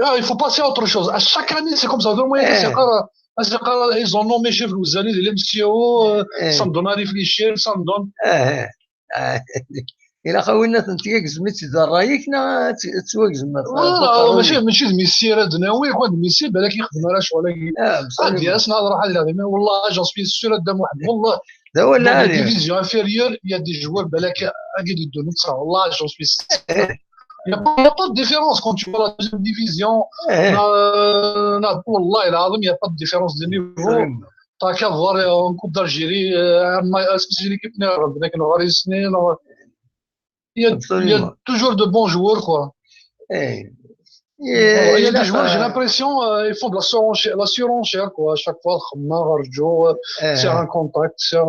Ah, il faut passer à autre chose. À chaque année, c'est comme ça. Donc, moi, c'est quand, ils ont nommé chef Louzani, les M C O, ça me donne à réfléchir, ça me donne. إلا خاوينا تنتيك زميت إذا رايك نا تواك زميت. ماشي ماشي ميسي راه دناوي كون ميسي بالك يخدم على شغل. اه بصح ديالنا راه هذه العظيم والله j'en suis sûr هذا واحد والله. لا ولا ديفيزيون انفيريور يا دي جوار بالك اكيد يدوني والله j'en suis sûr. Il n'y a pas de différence quand tu vois la deuxième division. والله العظيم, il n'y a pas de différence de niveau. T'as qu'à voir en Coupe d'Algérie, c'est l'équipe nerveuse, il y a toujours de bons joueurs, quoi. Il y a des joueurs, j'ai l'impression, ils font de la surenchère, la surenchère, quoi. À chaque fois, c'est un contact, c'est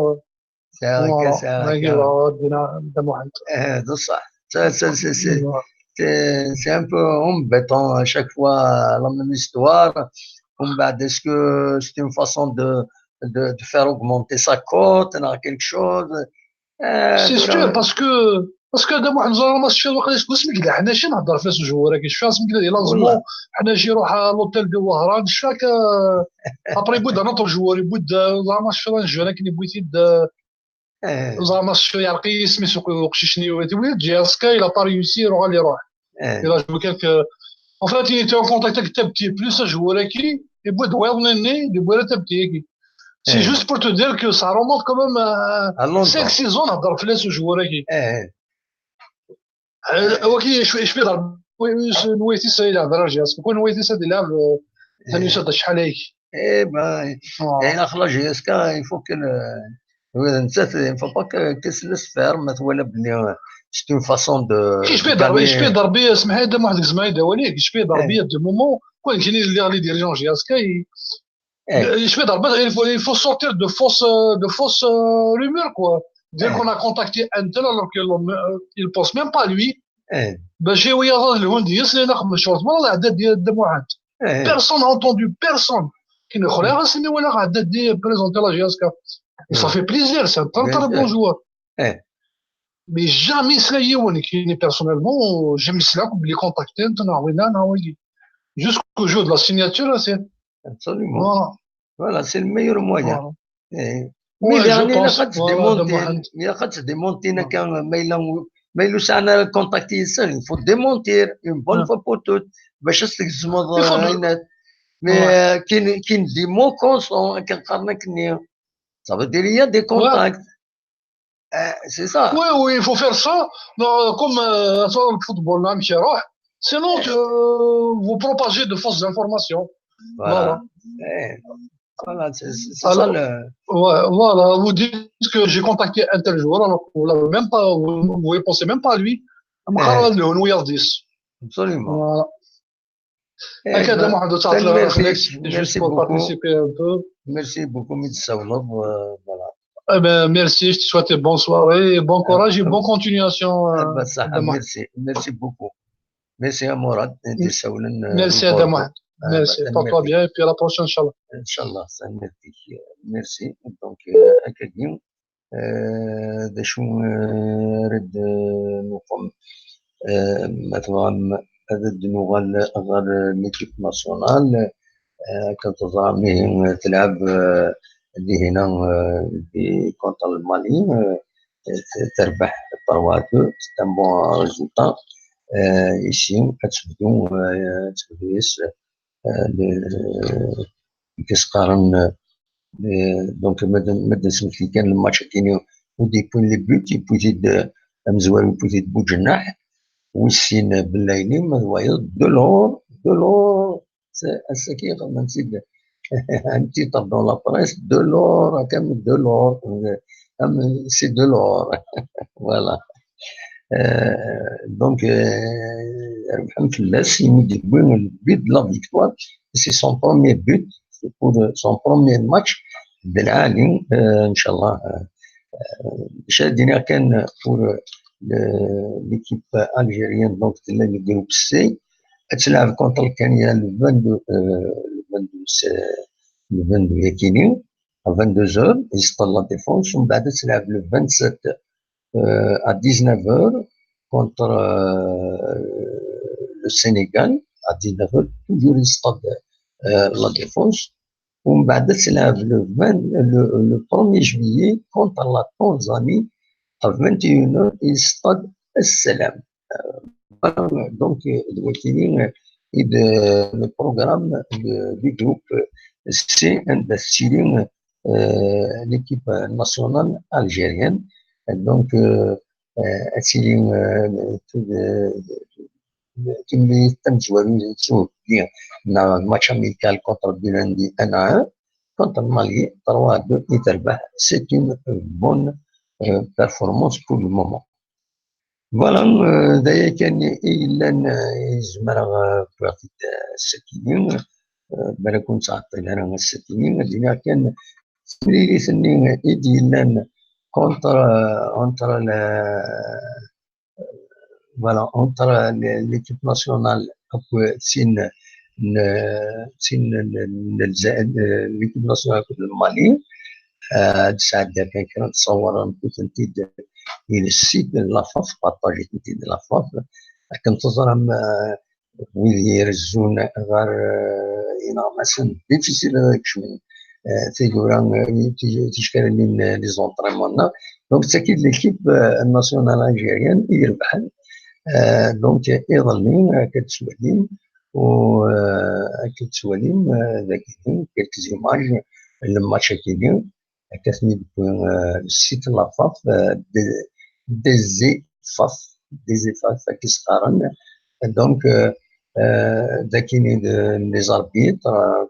ساعة voilà. ساعة هاي كامل. راه دينا عند محمد. ايه بصح. C'est c'est- c'est- c'est- c'est- c'est un peu embêtant à chaque fois la même histoire. ومن بعد, est-ce que c'est une façon de, de, de faire augmenter sa cote, quelque chose? C'est sûr, parce que parce que هذا محمد زهران ما شفت واقيلا شكون سميت كاع حنا شي نهضر فيه الجوار كي شفت سميت كاع لازمو حنا شي يروح l'hôtel de Wahran شفت après يبود un autre joueur يبود زعما شفت un jeune كي بغيتي زعما شويه رقيق سميتو قشيشني ويلي جي اس كاي لا با ريوسي يروح غادي يروح. الا جو كيلك en fait il était en contact avec Tabti plus joueur كي يبغي دوير نيني يبغي Tabti كي c'est juste pour te dire que ça remonte quand même cinq saisons نهضر في لي سو جوار كي. هو كي شويه شويه ضرب نويتي سا يلعب راه جي اس كون نويتي سا يلعب ثاني شاد شحال هيك. ايه با يعني خلاص جي اس كا il faut que هو انت il faut pas que تسلس فير ما تولى بلي c'est une façon de كي شبيه ضربي شبيه ضربي اسمح لي دام واحد الزمايل داوا ليه كي شبيه ضربي دو مومون كون كاين اللي غادي ديريجون جي اس كا شبيه ضربي il faut il faut sortir de fausses de fausses rumeurs quoi dire qu'on a contacté un tel alors qu'il pense même pas lui. باش هو يظهر الهنديس لان خمس شهور والله العدد ديال دم واحد. Personne n'a entendu personne. كاين اخرى غاسمي ولا غادا دي بريزونتي لا جي اس كا. Ça fait plaisir, c'est un très très bon joueur. Mais jamais سلا يوني كيني personnellement jamais سلا بلي كونتاكتي انت نعوي لا نعوي. Jusqu'au jour de la signature, c'est Absolument. Voilà, c'est le meilleur moyen. Mais يعني الا خدت ديمونتي الا خدت ديمونتي كان ما الا ما الا ساعنا كونتاكتي يسال il faut démentir une bonne fois pour toutes باش تجزمض mais كاين كاين des mots constants كنقارنك نيا. Ça veut dire il y a des contacts. C'est ça. Oui, oui, il faut faire ça. Comme le football, même, sinon, vous propagez de fausses informations. Voilà. Voilà, c'est ça le. Voilà, vous dites que j'ai contacté un tel joueur, alors que vous ne pensez même pas à lui. Absolument. Voilà. هكذا محمد تعطي الريفليكس juste pour participer un peu. Merci beaucoup. Merci beaucoup, mais ça voilà. Eh ben, merci, je te souhaite bonne soirée, bon courage et bonne continuation. Merci, merci beaucoup. Merci à Mourad. Merci à Mourad. Merci, porte-toi bien et puis à la prochaine, Inch'Allah. Inch'Allah, ça merci. Merci. Donc, euh, d acu ara d-nuqem, ma tebɣam ad d-nuɣal ɣer l'équipe nationale, akken teẓram ihi telɛeb dihina di contre le Mali, terbeḥ trois deux, c'est un bon résultat. Ici ad tebdu ad tebdu yes i s-qqaren donc ma d-nesmekti kan lmatch-agi au début les buts yewwi-t-id amezwaru yewwi-t-id Buǧennaḥ, wis sin Bellayli, ma d wayeḍ Delors, Delors ass-agi xedmen-tt-id un titre dans la presse, de l'or, comme de l'or, euh, comme c'est de l'or. Voilà. Euh, donc, euh, rebḥen fell-as, imi d-yewwi le but de la victoire, c'est son premier but, c'est pour son premier match de l'année, euh, Inch'Allah. Euh, euh, maca ad d-iniɣ kan pour, euh, le- l'équipe algérienne, donc, tella deg groupe C, ad tleɛb contre le Kenya le vingt-deux, euh, le vingt-deux, c'est le vingt-deux yakini, à vingt-deux heures, il installe la défense, ومن بعد ad tleɛb le vingt-sept, euh, à dix-neuf heures contre, euh, le Sénégal, à dix-neuf heures, toujours il installe, euh, la défense. ومن بعد ad tleɛb le vingt, le, le premier juillet contre la Tanzanie à vingt et une heures, il installe Salam. Euh, donc, euh, d wakini, euh, i d, euh, le programme de, du groupe C, anda tettili, euh, l'équipe nationale algérienne. Donc, euh, euh, ad tili, euh, tud-, euh, timlilit tamezwarut, neɣ match amical contre Burundi un à un, contre Mali trois à deux i terbeḥ. C'est une bonne, euh, performance pour le moment. Voilà, euh, d aya kan i yellan, euh, i zemreɣ, euh, wwiɣ-t-id, euh, ass-agi, euh, balak ur nettɛeṭṭil ara ass-agi, ad d-iniɣ kan timlilit-nni i d-yellan contre, euh, entre la, voilà, entre l-, l'équipe nationale akked sin n, sin n, n Lezzayer, euh, l'équipe nationale akked le Mali. Euh, ad d-sɛeddiɣ kan kra n ttṣawar, nutenti-d i le site n la FAF, partager-tent-id la FAF. Akken teẓram, euh, wid irezzun ɣer, euh, ineɣmasen, difficile ad kecmen, euh, tigra, euh, ti-, ticekkalin n les entraînements-nneɣ. Donc, d tagi d l'équipe, euh, nationale algérienne i irebḥen. Euh, donc, iḍelli, euh, akka d-tettwalim, u, euh, akka d-tettwalim, euh, dagi, quelques images, le match-agi, akka ten-id-tewwi, euh, le site n la FAF, euh, D-, D Z FAF, D Z FAF, akka i s-qqaren. Donc, euh, euh, d akini d, les arbitres, euh,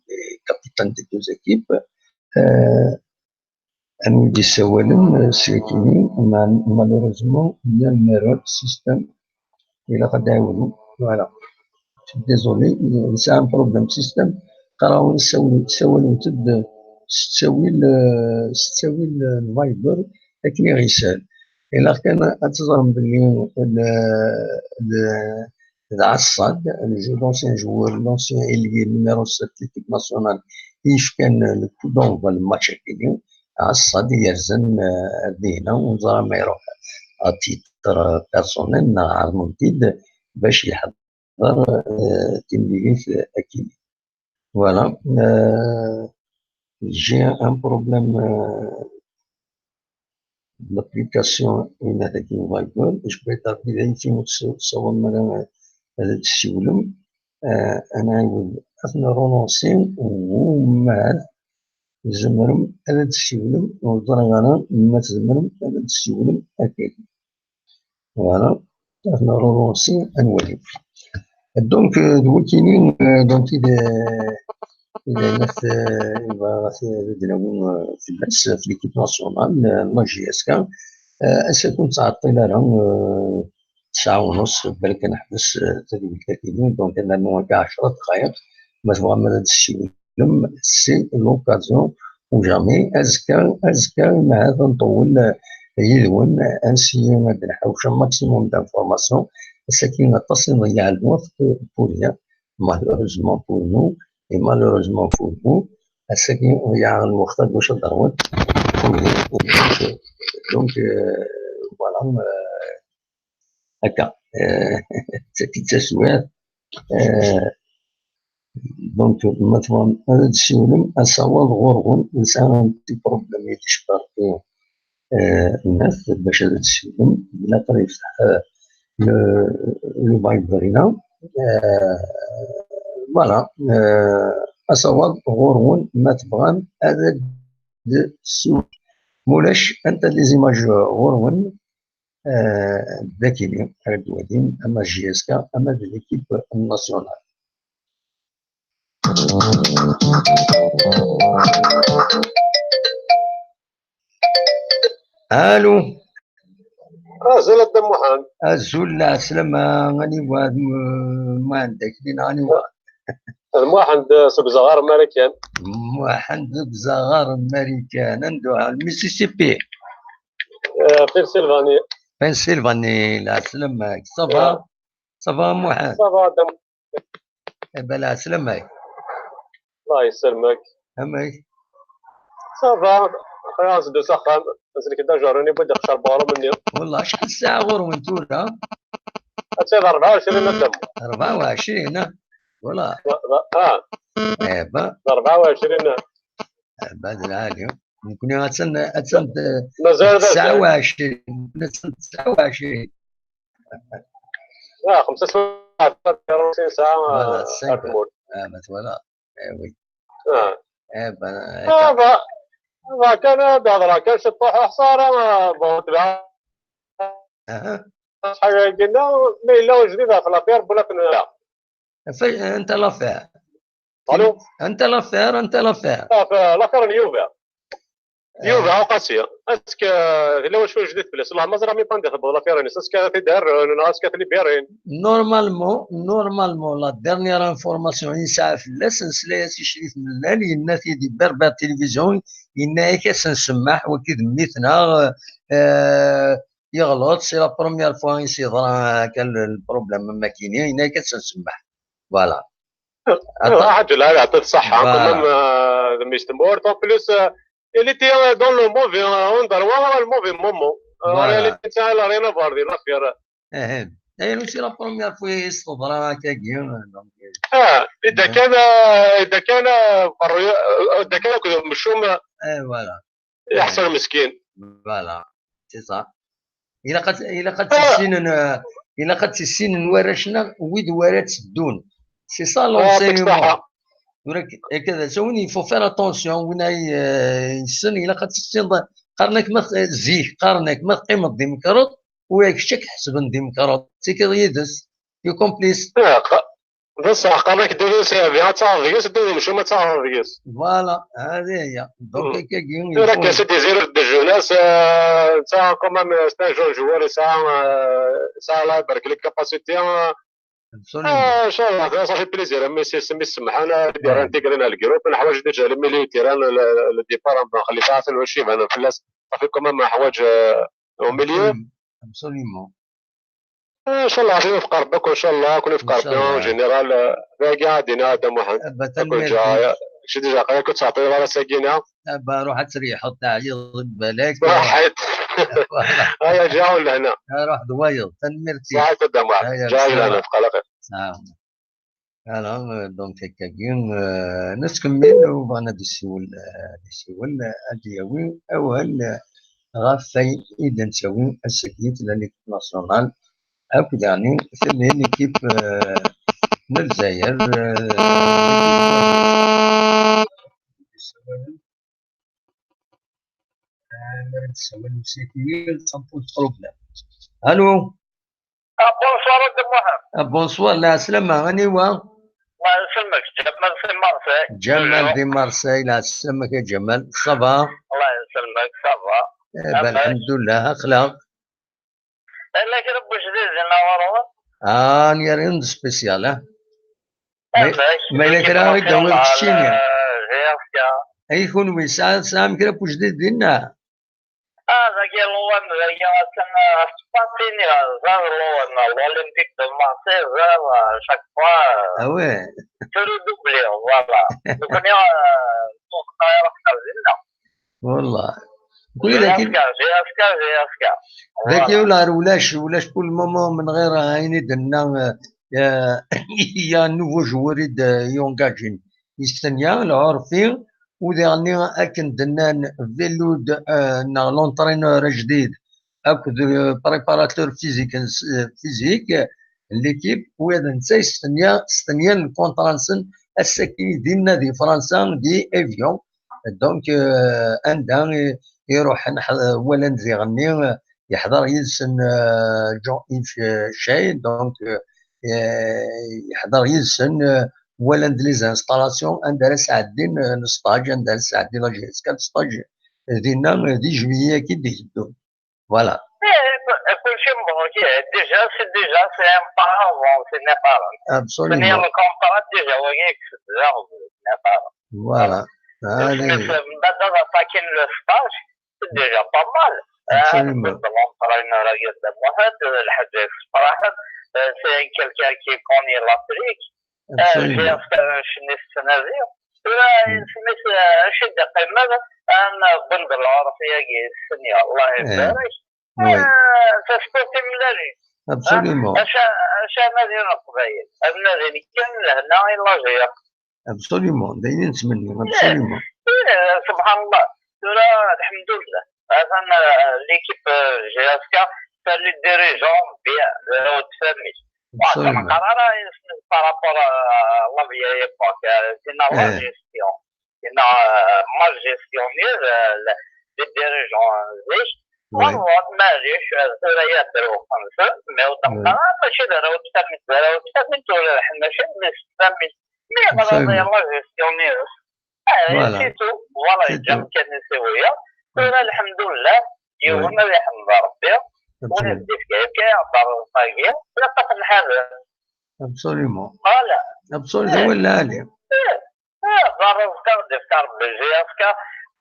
les capitaines des deux équipes. Euh, anwa i d-yessawalen, euh, s yakini, ma-, malheureusement, il y a une erreur système. Ilaq ad d-ɛiwden. Voilà. Désolé, nesɛa un problème système. Qqareɣ-awen ssawlen-d s ttawil, euh, s ttawil, euh, n Viber, akken i ɣ-yeshel. Ilaq kan ad teẓrem belli d, d, d Ɛeṣṣad, le jeu d'ancien joueur, l'ancien ailier numéro sept, l'équipe nationale, i yefkan le coup d'envoi n le match-agi. Ɛeṣṣad i yerzan, euh, ar dihna, ur neẓri ma iruḥ à titre personnel neɣ ɛerḍen-t-id bac yeḥḍer, euh, timlilit, euh, akkin. Voilà. Euh, j'ai un problème, euh, d'application, une attaque Viber. Je peux être appelé ici, ça, ça va me, euh, le siwlem. Euh, أنا أعود أثناء رونونسي وما زمرم أنا تسيولم وضرغنا ما تزمرم أنا تسيولم أكيد. Voilà. Aten rulunsi ad nwali. Donc, euh, d wakini, euh, donc, i d, i d ayen ad, euh, ad d-nawi, euh, fell-as, f l'équipe nationale, euh, n la J S K. Euh, ass-a ur nettɛeṭṭil ara, euh, tesɛa u nus, balak ad neḥbes, euh, tadwilt-agi, donc, ad nernu akka ɛecra dqayeq, ma tebɣam ad d-tessiwlem, c'est l'occasion ou jamais. Azekka, azekka, ma ad nṭewwel, euh, yid-wen, ad nessiyi ad nḥawec un maximum d'informations. Ass-agi, aṭas i nḍeyyeɛ lweqt, euh, pour rien, malheureusement pour nous, et malheureusement pour vous. Ass-agi, ḍeyyeɛ lweqt, ad wacu ad d-terwel, pour rien. Donc, euh, voilà, euh, Akka, euh, d tagi d taswiɛt. Euh, donc, ma tebɣam ad d-tessiwlem, asawaḍ ɣur-wen, nesɛa un petit problème i d-icebbeṛ, euh, nnat, bac ad d-tessiwlem, ilaq ad yefteḥ, euh, le, le Viber-ina. Euh, voilà, euh, asawaḍ ɣur-wen, ma tebɣam ad d-tessiwlem. Mulac, anta les images ɣur-wen? Euh, d akini ara d-twalim, ama J S K, ama d l'équipe nationale. Allô. Azul a Dda Muḥend. Azul, lɛeslama, aniwa, ma ɛendek din, aniwa? D Muḥend, eh, seg Zaɣar Marikan. Muḥend seg Zaɣar Marikan, anda uɣal? Mississippi. Eh, Pennsylvanie. Pennsylvanie, lɛeslama-k. Ça va? Ça va, Muḥend? Ça va, Dda Muḥend. Eh ben, lɛeslama-k. Allah yesselmek. Amek? Ça va, xir, as-d s axxam. Aznek d ajerrun i buddeɣ car barum-nni. Wallah, acḥal ssaɛa ɣur-wen tura? Ad rebɛa u ɛecrin a Dda Muḥend. Rebɛa u ɛecrin, ah? Voilà. Ah. Eh ben. Rebɛa u ɛecrin. Eh ben, d lɛali. Nekni attan, attan d-, mazal d tesɛa u ɛecrin. Nekni attan d tesɛa u ɛecrin. Ah, xemsa swayeɛ, xemsa swayeɛ, voilà, ar tmurt. Ah, ma twala. Eh oui. Ah. Eh ben, eh, ça va. Ça va, kan ad hedreɣ kan ciṭuḥ, ḥṣara, bon, tebɛa. Aha. Ṣṣeḥ yagi-nna, ma yella ujdid ɣef l'affaire, wala kan. Anta l'affaire? Allô? Anta l'affaire, anta l'affaire? Ah, l'affaire n Yuba. Yuba Uqasi, est-ce que tella wacu jdidet fell-as? Wallah, ma ẓriɣ mi pandi tewweḍ l'affaire-ines, est-ce que ad t-id-rren, neɣ est-ce que ad t-libérin? Normalement, normalement, la dernière information i nesɛa fell-as, nesla-as i Crif Mellal, yenna-t-id i Berbère Télévision, yenna-ak ad s-nsemmeḥ, wagi d mmi-tneɣ, euh, yeɣleḍ, c'est la première fois i s-yeḍra akka le, le problème am wakkini, yenna-ak ad s-nsemmeḥ. Voilà. Attends. Ah, Ḥaǧi, Allah yeɛṭi-k ṣṣeḥḥa, quand même, euh, de Miss Tmurt. En plus, euh, il était, euh, dans le mauvais, euh, endroit, le mauvais moment. Euh, en réalité, ça, il a rien à voir, l'affaire. Ahem. D'ailleurs, c'est la première fois i s-teḍra akkagi, donc, euh, ah, إذا كان، euh, إذا كان، euh, إذا كان akked umcum, eh, voilà. Yeḥṣel meskin. Voilà, c'est ça. Ilaq ad, ilaq ad tt-issinen, euh, ilaq ad tt-issinen warrac-nneɣ, wid wara tteddun. C'est ça l'enseignement. Tura k-, akka d asawen, il faut faire attention, win ay, euh, yessen, ilaq ad tissineḍ, qqaren-ak ma t-, zik, qqaren-ak ma teqqimeḍ d imekreḍ, u kečč ad k-ḥesben d imekreḍ, tettikiḍ yid-s, tu es complice. D ṣṣeḥ, qqaren-ak-d ur yesɛi ad taɣeḍ deg-s, ddin umcum ad taɣeḍ deg-s. Voilà, هذه هي. Donc, akkagi, tura kan c'est des erreurs de jeunesse, euh, netta quand même, euh, c'est un jeune joueur, yesɛa, euh, yesɛa Allah ibarek les capacités, euh, absolument. Ah, inchallah, ça fait plaisir, mais c'est, c'est, mais c'est, ad d-yerr intégrer dans le groupe, neḥwaǧ déjà le milieu de terrain, le, le, le départ, nxelli saɛatin wacu ibanen fell-as, ça fait quand même neḥwaǧ, euh, au milieu. Absolument. Inchallah, ad iwefeq Rebbi akk, inchallah, ad ken-iwefeq Rebbi, inchallah. En général, euh, dagi ad d-iniɣ a Dda Muḥend. Aba, tanemmirt-ik. Kečč déjà aql-ak ur tettɛeṭṭileḍ ara ass-agi-nni. Aba, ruḥ ad triḥeḍ, teɛyiḍ deg balak. Ruḥ. Voilà. Aya, ǧǧiɣ-awen lehna. Ruḥ d wayeḍ, tanemmirt-ik. Ṣaḥit a Dda Muḥend. Aya, ǧǧiɣ-awen lehna, teqqal axir. Saɛa. Voilà, euh, donc, akkagi, euh, nettkemmil, u bɣan ad isiwel, euh, ad isiwel, euh, ad d-yawi awal, euh, ɣef wayen i d-nettawi ass-agi, tella l'équipe nationale, akk daɣen tella l'équipe, euh, n Lezzayer, euh, l'équipe, euh, Allô. Ah, bonsoir a Dda Muḥend. Ah, bonsoir, lɛeslama, aniwa? Allah yesselmek, Ǧamal si Marseille. Ǧamal di Marseille, lɛeslama-k a Ǧamal, ça va? Allah yesselmek, ça va. Eh ben, lḥemdullah, aql-aɣ. Yella kra n wejdid dinna ɣur-wen? Ah, n rien de spécial, ah. Ma, ma yella kra ara d-tawiḍ keččini. Ay kunwi, tesɛam, tesɛam kra n wejdid dinna? Ah, dagi Loan, dagi attan, ah, Spartini, ẓer Loan, l'Olympique de Marseille, ẓer, ah, chaque fois, ah ouais, se redoubler, voilà. Nekkni, ah, ur neqqar ara aql-aɣ dinna. Wallah. J F K, J F K, J F K. Dagi, voilà. Ulac, ulac pour le moment, من غير ayen i d-nenna, euh, il y a un nouveau joueur i d-yungaǧin. Yestenya, Lɛurfi, u diɣenni akken d-nnan Velud, euh, neɣ l'entraîneur ajdid, akked, euh, préparateur physique, euh, physique, l'équipe, u d netta yestenya, stenyan lkuntra-nsen ass-agi dinna di Fransa, di Evian. Donc, euh, anda i, i ruḥen, ḥ-, walan diɣenni, euh, yeḥḍer yid-sen, euh, Jean-Yves, euh, Chay, donc, euh, euh, yeḥḍer yid-sen, euh, walan-d les installations, anda ara sɛeddin, euh, le stage, anda ara sɛeddin la G S K le stage, euh, dinna, euh, di juillet-agi d-iteddun. Voilà. Eh, kulci mebṛuk, eh, déjà, c'est déjà, c'est un pas avancé, n'est-ce pas? Absolument. C'est le contrat, déjà, wagi, c'est déjà, n'est-ce pas? Voilà. Allez. Mbeɛd ad attaquer le stage, c'est déjà pas mal. Absolument. Ah, l'entraîneur-agi d Muḥend, lḥaǧa yessefraḥen, euh, c'est quelqu'un qui connaît l'Afrique. Absolument. Ǧǧiɣ s ccna-s ttnadiɣ. Tura isem-is, eh, acu i d-iqqimen, am Ben Belɛurfi-agi, ssenya, Allah ibarek. Oui. Eh, taspurt timellalin. Absolument. Ah, acu, acu ara nadin Leqbayel? Ad nadin kan lehna i la G S K. Absolument. D ayen i nettmenni. Absolument. Eh, eh, subḥanallah. Tura, lḥemdullah. Atan, eh, l'équipe, eh, G S K, t'as les dirigeants bien, d arraw n tfamilt. Absolument. Ur neqqar ara par rapport à la vieille époque, euh, c'est dans la gestion. C'est dans, euh, mal gestionné, euh, le, les dirigeants, euh, zik. Oui. Voilà, maɛlic, euh, tura yadder uxemsa, mais ur neqqar ara mačči d arraw n tfamilt, d arraw n tfamilt, ur rḥen mačči, mais s tfamilt. Mais voilà, absolument. C'est la gestion. Ah, voilà. C'est tout. Voilà, c'est tout. Kan i siwiya. Tura, lḥemdullah, yiwen ad iḥmed Rebbi. Absolument. Win i d-ifka, ifka, iɛebber ẓẓagi, ilaq ad t-nḥader. Absolument. Voilà. Absolument, d awal lɛali. Eh, eh, d rrezq ad d-ifka Rebbi, G S K,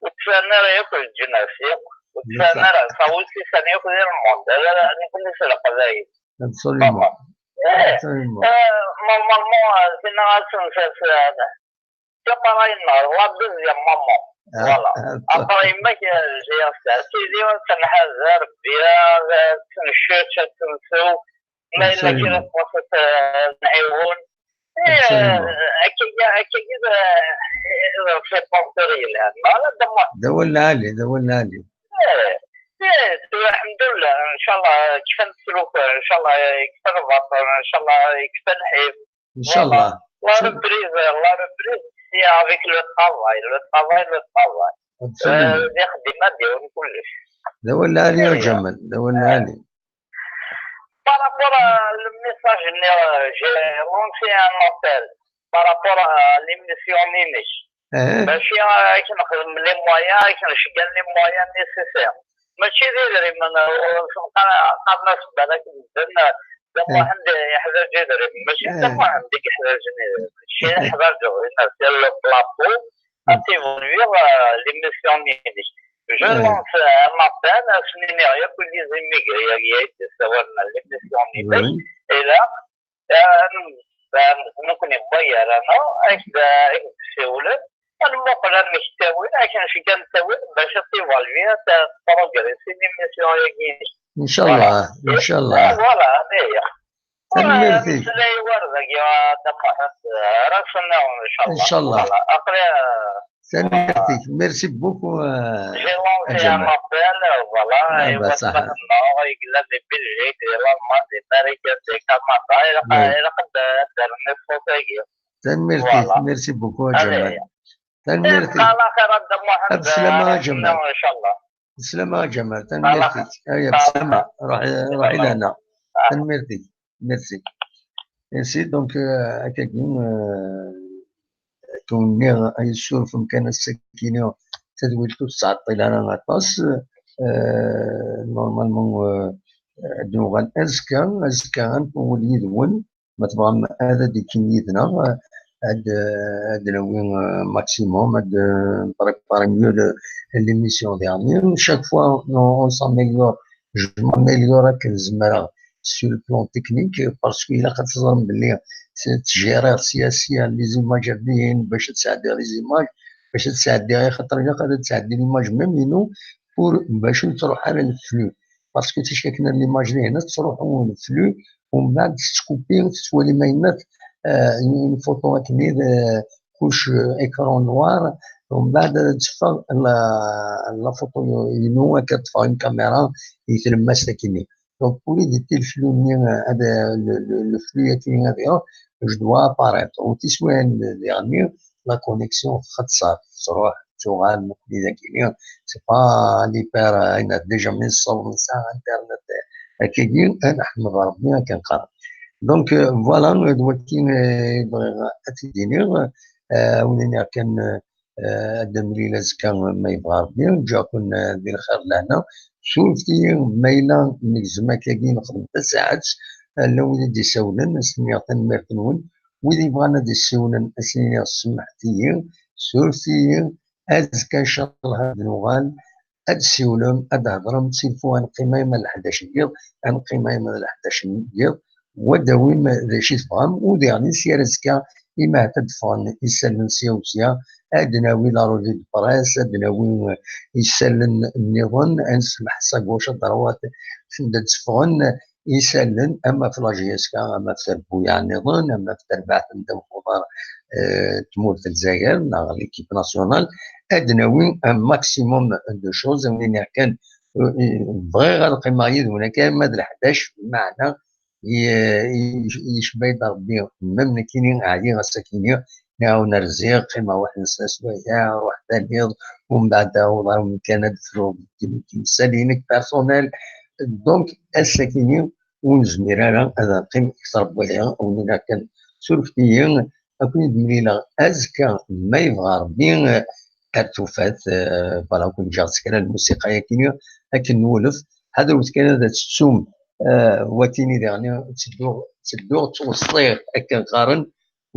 ur ttferrin ara yakk leǧnas, yakk. Ur ttferrin ara, ça aussi, sani yakk di lmond. Ala, nitni s leqbayel. Absolument. Eh, absolument. Eh, normalement, eh, tina ad tensas, eh, c'est pareil, non, la deuxième maman. Ah, voilà. Après, yemma-k, euh, j'ai un statut, ad tenḥader, bien, euh, ad tenččeč, ad tensew. Ma yella kra txuṣṣ, euh, ad nɛiwen. Eh, akkagi, akkagi, euh, c'est pas terrible, hein. Voilà, d awal lɛali, d awal lɛali. Eh, eh, tura, lḥemdullah, ncallah, kfan tlufa, ncallah, yekfa lbaṭel, ncallah, yekfa lḥif. Inchallah. Voilà. La reprise, la reprise, c'est avec le travail, le travail, le travail. Absolument. Euh, d ixeddim ad d-yawen kullec. D awal lɛali a Ǧamal, d awal lɛali. Par rapport à le message, euh, j'ai lancé un appel par rapport à l'émission Ninic. Eh. Mačči, euh, ad k-nexdem les moyens, ad k-nceggal les moyens nécessaires. Mačči d idrimen, ur qqaren-as balak medden, eh, d Muḥend yeḥwaǧ idrimen. Mačči d Muḥend i yeḥwaǧen idrimen. Kečč i teḥwaǧeḍ, c'est le plateau, ad tivoluiḍ, eh, l'émission-inek. Je lance un appel, ad sen-iniɣ yakk les immigrés-agi ay d-yessawalen l'émission-inek, ilaq Am, am, nekkni wway ara-neɣ, ak-d, ak-d-siwlen, ad nmuqel amek ttawin, akken ceggan ttawin, bac ad tivalvi, ad t-, progresser l'émission-agi. Inchallah, inchallah. Voilà, aya. Tanemmirt-ik. Meslay war dagi, a Dda Muḥend, ara s-nniɣ, inchallah. Inchallah. Voilà, aql-i, euh, Tanemmirt-ik. Merci beaucoup, euh, j'ai lancé un appel, voilà, i watmaten-nneɣ i yellan di Belgique, di Lalman, di Marikan, di Kanada, ilaq, ilaq ad d-rren ṣṣut-agi. Tanemmirt-ik, merci beaucoup a Ǧamal. Tanemmirt-ik. Ala xir a Dda Muḥend. Bslama a Ǧamal. Inchallah. Bslama a Ǧamal, tanemmirt-ik. Aya, bslama. Ruḥ, ruḥ i lehna. Tanemmirt-ik. Merci. Merci. Donc, euh, akkagi, euh, akken nniɣ, ay ssurfem kan ass-agi-ni, tadwilt ur tettɛeṭṭil ara aṭas. Euh, normalement, euh, ad nuɣal azekka, azekka ad nfawel yid-wen. Ma tebɣam ad d-ikkim yid-neɣ, ad, ad nawi, euh, maximum, ad, euh, préparer mieux le, l'émission dernière. Chaque fois, on, on s'améliore, je m'améliore akken zemreɣ sur le plan technique, parce que ilaq ad teẓrem belli ttjiriɣ sya sya les images rdiyin bac ad sɛeddiɣ les images, bac ad sɛeddiɣ, axaṭer ilaq ad sɛeddiɣ l'image même inu, pour bac ur tettruḥ ara le flux. Parce que ticki akken l'image dihin ad tettruḥu le flux, umbeɛd tettkupi, tettwalim ayennat, euh, une photo akken d, euh, couche, euh, écran noir, umbeɛd ad teffeɣ la, la photo inu, akka ṭṭfeɣ une caméra i tlemmast akkenni. Donc, pour éviter le flux-nni, euh, ad, le, le, le flux akkenni ad iruḥ, je dois apparaître. U tiswiɛin diɣenni, la connexion txeṣṣer, tettruḥ, tuɣal, nekkni dagini, c'est pas l'hyper, euh, ayen déjà mi nessaweḍ nesɛa internet, euh, akkagi, ad neḥmed Rebbi akken qqaren. Donc, euh, voilà, d wagi, euh, bɣiɣ ad t-id-iniɣ, euh, ad wen-iniɣ kan, euh, ad d-nemlil azekka, ma yebɣa Rebbi, ǧǧiɣ-ken, euh, di lxir d lehna. Surfet-iyi ma yella negzem akkagi, nexdem tasaɛet, euh, llan wid i d-isawlen, ad s-iniɣ tanemmirt-nwen. Wid yebɣan ad d-ssiwlen, ad s-iniɣ semmḥet-iyi, surfet-iyi, azekka, ncallah, ad d-nuɣal, ad d-ssiwlem, ad d-thedrem, s'il faut, ad neqqim arma d leḥdac n yiḍ, ad neqqim arma d leḥdac n yiḍ, wa d-tawim d acu i tebɣam, u diɣen si ar azekka, imi ahat ad d-ffɣen isallen sya u sya, ad d-nawi la revue de presse, ad d-nawi isallen nniḍen, ad nsemmeḥ s à gauche, à droite, send ad d-ffɣen isallen, ama ɣef la J S K, ama ɣef trebbuyaɛ nniḍen, ama ɣef terbaɛt n ddaw n uḍar, eh, n tmurt n Lezzayer, neɣ l'équipe nationale, ad d-nawi un maximum de choses, ad wen-iniɣ kan, eh, bɣiɣ ad qqimeɣ yid-wen akka arma d leḥdac, meɛna ye-, ye-, yecba-yi-d Rebbi, même nekkini ɛyiɣ ass-akini, nɛawen rziɣ, qqimeɣ waḥed n sna swayeɛ, ruḥ taniḍ, umbeɛd awḍeɣ kan ad fruɣ timsal-inek personnel. Donc, ass-akini ur nezmir ara ad neqqim kter n waya, wen-iniɣ kan surfet-iyi, ad ken-id-mlileɣ azekka, ma yebɣa Rebbi, ar tufat, eh, voilà, ken-ǧǧeɣ s kra n lmusiqa-yakini, akken nwulef, ḥadret kan ad tettum, eh, watini diɣen, ttedduɣ, ttedduɣ, ttweṣṣiɣ, akken qqaren,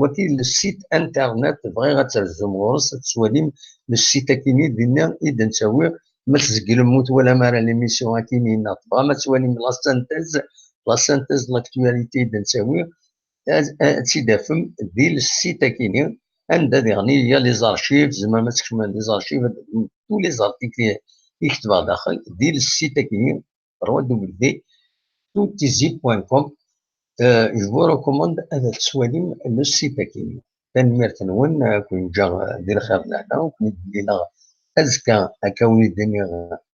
waki le site internet, bɣiɣ ad terzum ɣur-s, ad twalim le site akini, dinna i d-nettawi, ma tzeglem ur twalam ara l'émission akini, neɣ tebɣam ad twalim la synthèse, la synthèse de l'actualité i d-nettawi, ad, ad tt-id-tafem di le site akini, anda diɣen il y a les archives, tzemrem ad tkecmem les archives, tous les articles i ketbeɣ daxel, di le site akini, trois W toutizi point com. Euh, je vous recommande ad tettwalim le site akini. Tanemmirt-nwen, ad ken-ǧǧeɣ di lxir d lehna, u ken-id-mlileɣ azekka, akka wen-id-iniɣ,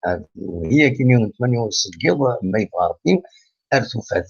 euh, wihi akini n tmanya u seg yiḍ, ma yebɣa Rebbi, ar tufat.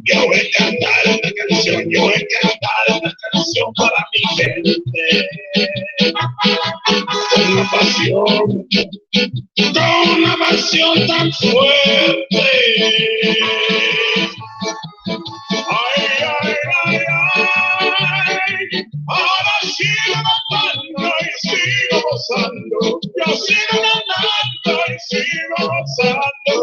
Yo voy a cantar una canción, yo voy a cantar una canción para mi gente. Con una pasión, con una pasión tan fuerte. Ay, ay, ay, ay. Ahora sigo cantando y sigo gozando. Yo sigo cantando y sigo gozando.